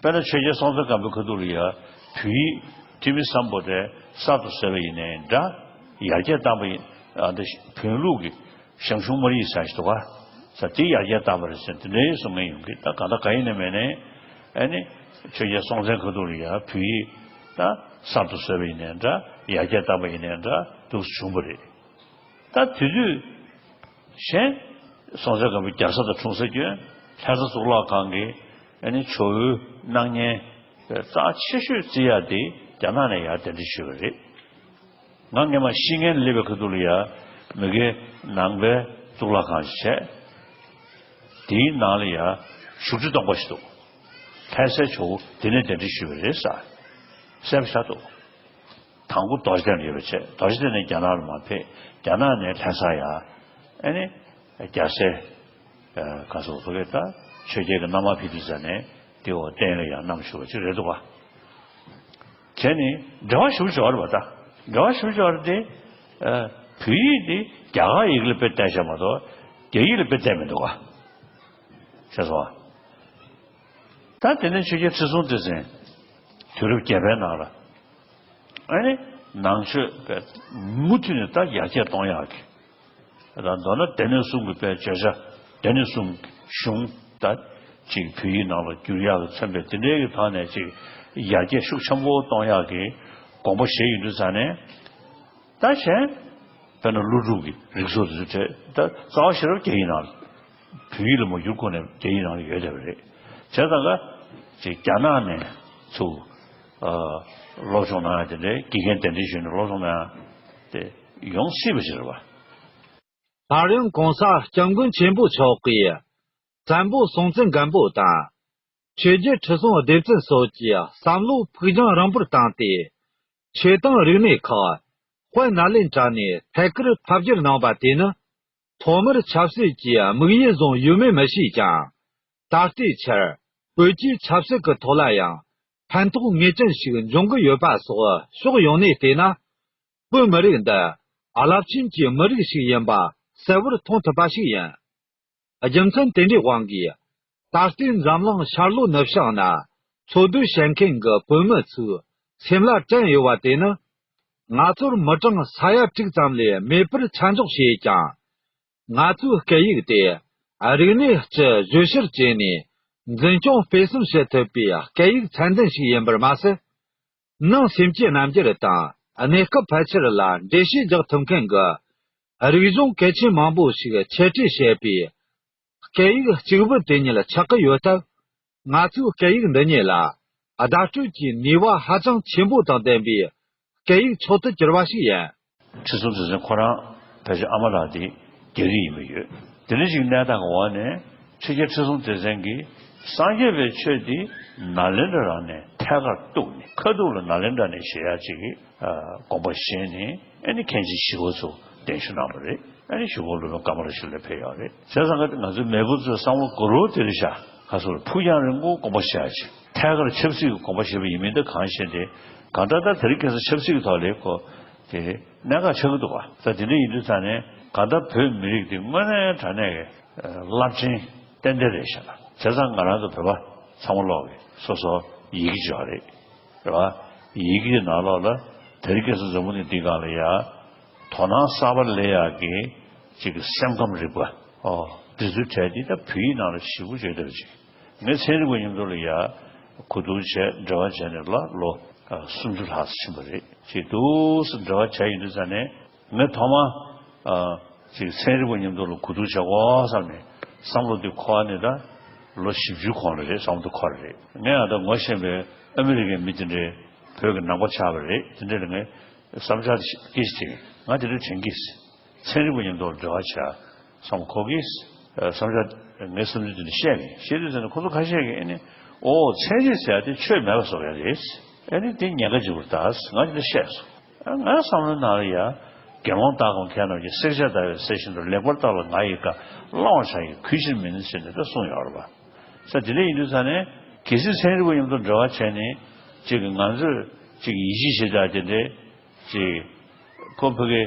དཔེར་ན་ཆོས་རྒྱལ་སྲོང་བཙན་སྒམ་པོའི་ཁ་ཐུག་ལ་ཡ་བོད་ཡིག་ཐི་མི་སམ་བྷོ་ཊ་གསར་དུ་བཟོས་པ་ཡིན་ནའི་འདྲ། ཡར་རྒྱས་བཏང་པ་ཡིན། ཨ་འདི་བོན་ལུགས་ཀྱི་ཞང་ཞུང་དམར་ཡིག་ཟེར་ཞིག་འདུག་ག་ས་དེ་ཡར་རྒྱས་བཏང་པ་རེད་ཟེར་དེ་འདྲའི་གསུང་མཁན་ཡོང་གི། ད་གང་ལྟར་གང་ཡིན་ནའི་མིན་ནའི། ཨ་ནི་ཆོས་རྒྱལ་སྲོང་བཙན་ཁ་ཐུག་ལ་ཡ་བོད་ཡིག་ད་གསར་དུ་བཟོས་པ་ཡིན་ནའི་འདྲ། ཡར་རྒྱས་བཏང་པ་ཡིན་ནའི་འདྲ་འདུག་སེ་བྱུང་བ་རེད། ད་དེ་དུས་གཞན་སྲོང་བཙན་སྒམ་པོ་རྒྱལ་ས་དང་འཁྲུངས་ས་ཀྱི་ལྷ་ས་གཙུག་ལག་ཁང་གི་ཨ་ནི་ཇོ་བོའི་སྣང་བརྙན་རྩ་ཆེ་ཤོས་བརྩི་ཡག་དེ་རྒྱ་ནག་ནས་ཡར་གདན་འདྲེན་ཞུས་པ་རེད། ང་སྔས་མ་ཤི་ངན་སླེབས་པའི་ཁ་ཐུག་ལ་ཡ་མི་དགེ་ནང་པའི་གཙུག་ལག་ཁང་ཞིག་བྱས། དེའི་ནང་ལ་ཡ་བཞུགས་ཁྲི་སྟོང་པ་ཞིག་འདུག་ལྷ་སའི་ཇོ་བོ་དེ་ནས་གདན་འདྲེན་ཞུས་པ་རེད་ཟེར། གསལ་པོ་ཆགས་འདུག་དང་པོ་རྡོ་རྗེ་གདན་ལ་ཡོད་པ་བྱས། རྡོ་རྗེ་གདན་ནས་རྒྱ་ནག་ལ་མར་ཕེབས། རྒྱ་ནག་ནས་ལྷ་ས་ཡ། ཨ་ནི་རྒྱལ་སྲས་ག་སོགས་སོ་གས་ད་ཆོས་རྒྱལ་གྱི་མནའ་མར་ཕེབས་དུས་ཙ་ནས་དེ་འོ་གདན་ལ་ཡང་བསྣམས་བཞུགས་པ་ཅིག་རེད་འདུག་ག་བྱས་ནས་འབྲེལ་བ་ཞེ་པོ་ཅིག་ཡོད་རེད་པ། ད་འབྲེལ་བ་ཞེ་པོ་ཅིག་ཡོད་རེད་དེ། ཨ་བོད་ཡིག་དེ་རྒྱ་གར་ཡིག་ལ་དཔེ་བལྟས་བྱས་མ་གཏོགས་རྒྱ་ཡིག་ལ་དཔེ་བལྟས་མི་འདུག་ག་ཤེས་སོང་ཨ། ད་དེ་ནས་ཆོས་རྒྱལ་ཁྲི་སྲོང་ལྡེ་བཙན་དུས་རབས་བརྒྱད་པའི་ནང་ལ། ཨ་ནི་ནང་ཆོས་དཔེ་མུ་མཐུད་ནས་ད་ཡར་རྒྱས་གཏོང་ཡག་གི། ད་མདོར་ན་སྡེ་སྣོད་གསུམ་གྱི་དཔེ་བརྗོད་བྱ། སྡེ་སྣོད་གསུམ་གཞུང་ད་ཅིག་བོད་ཡིག་ནང་ལ་བསྒྱུར་ཡག་གི་མཚོན་པའི་དེ་འདྲའི་གི་ཐོག་ནས་ཅིག་ཡར་རྒྱས་ཤུགས་ཆེན་པོ་གཏོང་ཡག་གི་དགོངས་པ་བཞེས་ཡོང་དུས་ཙ་ནས། ད་གཞན་དཔེར་ན་ཀླུ་སྒྲུབ་ཀྱི་རིགས་གསུམ་དེ་ཚོ་གྲས་ད་རྩ་བ་ཤེས་རབ་རྒྱ་ཡིག་ནང་ལ། བོད་ཡིག་ལ་མ་བསྒྱུར་གོང་ནས་རྒྱ་ཡིག་ནང་ལ་ཡོད་བསྡད་པ་རེད། བྱས་ཙང་ཀ་ཅིག་རྒྱ་ནག་ནས་ཚུར་ཨ་སློབ་སྦྱོང་གནང་ཡག་དེ་འདྲའི་དགེ་རྒན་གདན་འདྲེན་ཞུས་ནས་སློབ་སྦྱོང་གནང་ཡག་དེ་ཡོང་སྲིད་པ་ཞིག་རེད་པ། སླར་ཡང་གོང་ས་སྐྱབས་མགོན་ཆེན་པོ་མཆོག་གིས་བཙན་པོ་སྲོང་བཙན་སྒམ་པོ་དང་། ཆོས་རྒྱལ་ཁྲི་སྲོང་ལྡེ་བཙན་སོགས་ཀྱི་བསམ་བློ་ཕུགས་རྒྱང་རིང་པོར་བཏང་སྟེ། ཆོས་དང་རིག་གནས་ཁག་དཔལ་ནཱ་ལེནྡྲ་ནས་ཐད་ཀར་ཕབ་བསྒྱུར་གནང་བ་དེ་ནི། ཐོག་མར་ཆབ་སྲིད་ཀྱི་དམིགས་ཡུལ་བཟུང་ཡོད་མེད་མི་ཤེས་ཀྱང་། ད་ལྟའི་ཆར་བོད་ཀྱི་ཆབ་སྲིད་ཀྱི་ཐོག་ལ་ཡང་ཕན་ཐོགས་ངེས་ཅན་ཞིག་འབྱུང་གི་ཡོད་པ་སོགས་ཕྱོགས་ཡོངས་ནས་བལྟས་ན། བོད་མི་རིགས་འདི་རླབས་ཆེན་གྱི་མི་རིགས་ཤིག་ཡིན་པ་གསལ་བོར་མཐོང་ཐུབ་པ་ཞིག་ཡིན། རྒྱུ་མཚན་དེ་འདྲའི་དབང་གིས། ད་ལྟའི་འཛམ་གླིང་ཤར་ལྷོ་ནུབ་བྱང་ན་འཚོ་སྡོད་བྱེད་མཁན་གྱི་བོད་མི་ཚོའི་སེམས་ལ་དྲན་ཡོད་པ་དེ་ནི། ང་ཚོར་མི་གྲངས་ས་ཡ་དྲུག་ཙམ་ལས་མེད་པར་ཆ་འཇོག་བྱས་ཀྱང་། ང་ཚོའི་སྐད་ཡིག་དེ་རིག་གནས་སྤྱི་བརྗོད་བྱར་བྱས་ནས་འཛིན་སྐྱོང་སྤེལ་གསུམ་བྱེད་ཐུབ་པའི་སྐད་ཡིག་ཚད་ལྡན་ཞིག་ཡིན་པར་མ་ཟད། ནང་སེམས་ཀྱི་རྣམ་འགྱུར་དང་གནས་སྐབས་ཕལ་ཆེར་ལ་འགྲེལ་བཤད་རྒྱག་ཐུབ་མཁན་གྱི་རིག་གཞུང་གལ་ཆེན་མང་པོ་ཞིག་ཆེད་སྤྲད་བྱས་པའི་ སྐད་ཡིག་གཅིག་པུ་དེ་ཉིད་ཆགས་ཀྱི་ཡོད་སྟབས། ང་ཚོའི་སྐད་ཡིག་འདི་ཉིད་ལ་བརྡ་སྤྲོད་ཀྱི་ནུས་པ་ཧ་ཅང་ཆེན་པོ་དང་ལྡན་པའི་སྐད་ཡིག་མཆོག་ཏུ་གྱུར་པ་ཞིག་ཡིན། ཁྲི་སྲོང་ལྡེ་བཙན་ཁོ་རང་ཕལ་ཆེར་ཨ་མ་ལགས་དེ་རྒྱ་རིགས་ཡིན་པ་ཡོད། དེ་འདྲ་ཞིག་གནས་སྟངས་ཀྱི་འོག་ནས་ཆོས་རྒྱལ་ཁྲི་སྲོང་ལྡེ་བཙན་གྱིས་སངས་རྒྱས་པའི་ཆོས་འདི་ནཱ་ལེནྡྲ་རང་ནས་ཐད་ཀར་གཏུགས་ནས་ཁ་ཐུག་ལ་ནཱ་ལེནྡྲ་ནས་བཞེས་ཡག་ཅིག་གི་ཨ་དགོངས་པ་བཞེས་ནས། ཨ་ནི་མཁན་ཆེན་ཞི་བ་འཚོ་གདན་ཞུ་གནང་བ་རེད། ཨ་ནི་ཞི་བ་འཚོ་སློབ་དཔོན་ཀ་མ་ལ་ཤཱི་ལ་ཕེབས་ཡོད་རེད། བྱས་ཙང་ང་ང་ཚོའི་མེས་པོ་ཚོའི་བསམ་བློ་གོ་རོ་དེ་རེད་ཤག་ཁ་སོ་ལ་ཕུགས་རྒྱང་རིང་པོ་དགོངས་པ་བཞེས་ཡག་ཅིག་ཐད་ཀར་ཆབ་སྲིད་ཀྱི་དགོངས་པ་བཞེས་པ་ཡིན་མིན་དེ་གང་ཤེས་ཏེ། གང་ལྟར་ད་དེ་རིང་ཁ་སང་ཆབ་སྲིད་ཀྱི་ཐོག་ལ་ཁོ་དེ་གནད་འགག་ཆགས་ཀྱི་འདུག་ག་ད་དེ་འདྲ་ཡིན་དུས་ཙང་ནས་གང་ལྟར་བོད་མི་རིགས་དེ་དངོས་གནས་དྲང་གནས་ཀྱི་རླབས་ཆེན་ཏན་ཏན་རེད་ཤག་བྱས་ཙང་ང་རང་ཚོ་བོད་པ་ཚང་མ་ལོག་གི་སོ་སོ་ཡི་གེ་འབྱོར་རེད། རེད་བ། ཡི་གེ་ནང་ལོགས་ལ་དེ་རིང་ཁ་སང་འཛམ་བུ་གླིང་འདིའི་སྒང་ལ་ཡ། དོ་སྣང་གསར་པ་སླེབས་ཡག་གི་ཅིག་གི་སེམས་ཁམས་རིག་པ། ཨོ། འདི་ཚོའི་གྲས་འདི་ད་བོད་ཡིག་ནང་ལ་ཞེ་པོ་ཅིག་ཡོད་བསྡད་པ་ཅིག་ངས་ཚན་རིག་པ་མཉམ་དུ་ལ་ཡ་གོ་བསྡུར་བྱས་འབྲེལ་བ་བྱས་ནས་ལ་ལོ་ཨ་སུམ་ཅུ་ལྷག་ཙམ་ཕྱིན་པ་རེད། ཅིག་འདུག་སེ་འབྲེལ་བ་བྱས་ཡོང་དུས་ཙང་ནས་ངས་ཐོག་མ་ཨ་ཅིག་ཚན་རིག་པ་མཉམ་དུ་ལ་གོ་བསྡུར་བྱེད་དགོས་བསམ་ནས་བསམ་བློ་འདི་འཁོར་བ་ནི་ད་ལོ་བཞི་བཅུ་གོང་ལ་རེད། བསམ་བློ་འཁོར་རེད། ངས་ཨ་ད་ངོ་ཤེས་པའི་ཨ་མི་རི་ཀའི་མི་དེ་འདྲའི་བོད་ཀྱི་ནང་པ་ཆགས་པ་རེད། དེ་འདྲ་ལ་ངས་བསམ་འཆར་སྐད་ཆ་དྲིས། ང་དེ་འདྲ་དྲན་གྱིས། ཚན་རིག་པ་མཉམ་དུ་འབྲེལ་བ་བྱ་བསམ་ཁོ་གིས་བསམ་འཆར་ངའི་བསམ་ཚུལ་དེ་འདྲ་བཤད་ནས་བཤད་དུས་ཙམ་ནས་ཁོ་ཚོ་ཁ་ཤས་ཀྱིས་ཨ་ནི་ཨོ་ཚན་རིག་ཟེར་ཡ་དེ་ཆོས་མེད་པ་བཟོ་ཡ་རེད། ཨ་ནི་དེ་ཉེན་ཁ་ཆེན་པོ་རེད་ད་ཟེར་ང་དེ་འདྲ་བཤད་སོང་། ང་བསམ་བློའི་ནང་ལ་ཡ་དགེ་སློང་དག་གམ་མཁས་རྣམས་ཀྱིས་བསྲེག་བཅད་བརྡར་བའི་གསེར་བཞིན་དུ། ལེགས་པར་བརྟགས་ལ་ང་ཡི་བཀའ། བླང་བར་བྱ་ཡི་གུས་ཕྱིར་མིན་ཟེར་ནས་ད་གསུངས་ཡོད་རེད་པ། ས་དེ་འདྲ་ཡིན་དུས་ཙང་ནས་གལ་སྲིད་ཚན་རིག་པ་མཉམ་དུ་འབྲེལ་བ་བྱས་ནས་ཅིག་ང་ཚོས་ཅིག་ཡིད་ཆེས་བྱེད་ཡག་དེ་འདྲའི་ཅིག་ཁོ་ཕ་གི་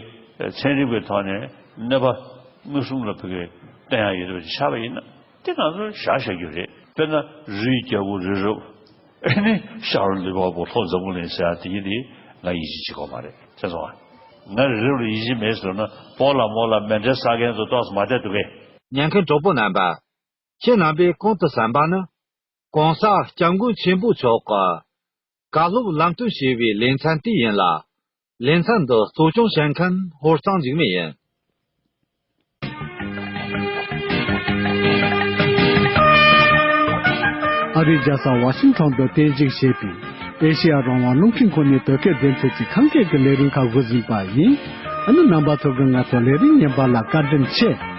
ཚན་རིག་པའི་ཐོག་ནས་གནོད་པ་མངོན་སུམ་ལ་ཕ་གི་བསྟན་ཡག་ཡོད་པ་ཅིག་ཆགས་པ་ཡིན་ན་དེ་ང་ཚོ་བཞག་བཞག་རྒྱུ་རེད། དཔེར་ན་རི་ཡི་རྒྱལ་པོ་རི་རབ། ཨ་ནི་ཤར་ལུས་པ་པོ་ལྷོ་འཛམ་བུ་གླིང་ཟེར་ཡག་དེ་ཡིན་དེ་ང་ཡིད་ཆེས་བྱེད་དགོས་མ་རེད། ཤེས་སོང་ང་། ང་རི་རབ་ལ་ཡིད་ཆེས་མེད་ཟེར་ན་སྤོ་ལགས་རྨོ་ལགས་མེ་འདྲའི་ས་མཁན་ཚོ་ཏོག་ཙམ་མ་བསྡད་འདུག་གས། ཉན་མཁན་གྲོགས་པོ་རྣམ་པ། ཁྱེད་རྣམ་པས་གོང་དུ་གསན་པ་ནི། ྋགོང་ས་ྋསྐྱབས་མགོན་ཆེན་པོ་མཆོག་གི་བཀའ་སློབ་ལམ་སྟོན་ཞེས་པའི་ལེ་ཚན་དེ་ཡིན་ལ། ལེ་ཚན་འདི་གཙོ་སྐྱོང་བྱེད་མཁན་ཧོར་གཙང་འཇིགས་མེད་ཡིན། ཨ་རིའི་རྒྱལ་ས་ཝ་ཤིང་ཊོན་དུ་རྟེན་གཞི་བྱས་པའི་ཨེ་ཤེ་ཡ་རང་དབང་རླུང་འཕྲིན་ཁང་ནས་བོད་སྐད་སྡེ་ཚན་གྱི་ཁམས་སྐད་ཀྱི་ལས་རིམ་ཁག་འགོ་འཛིན་པ་ཡིན། ཨ་ནི་རྣམ་པ་ཚོ་གིས་ང་ཚོའི་ལས་རིམ་ཉན་པ་ལ་བཀའ་དྲིན་ཆེ།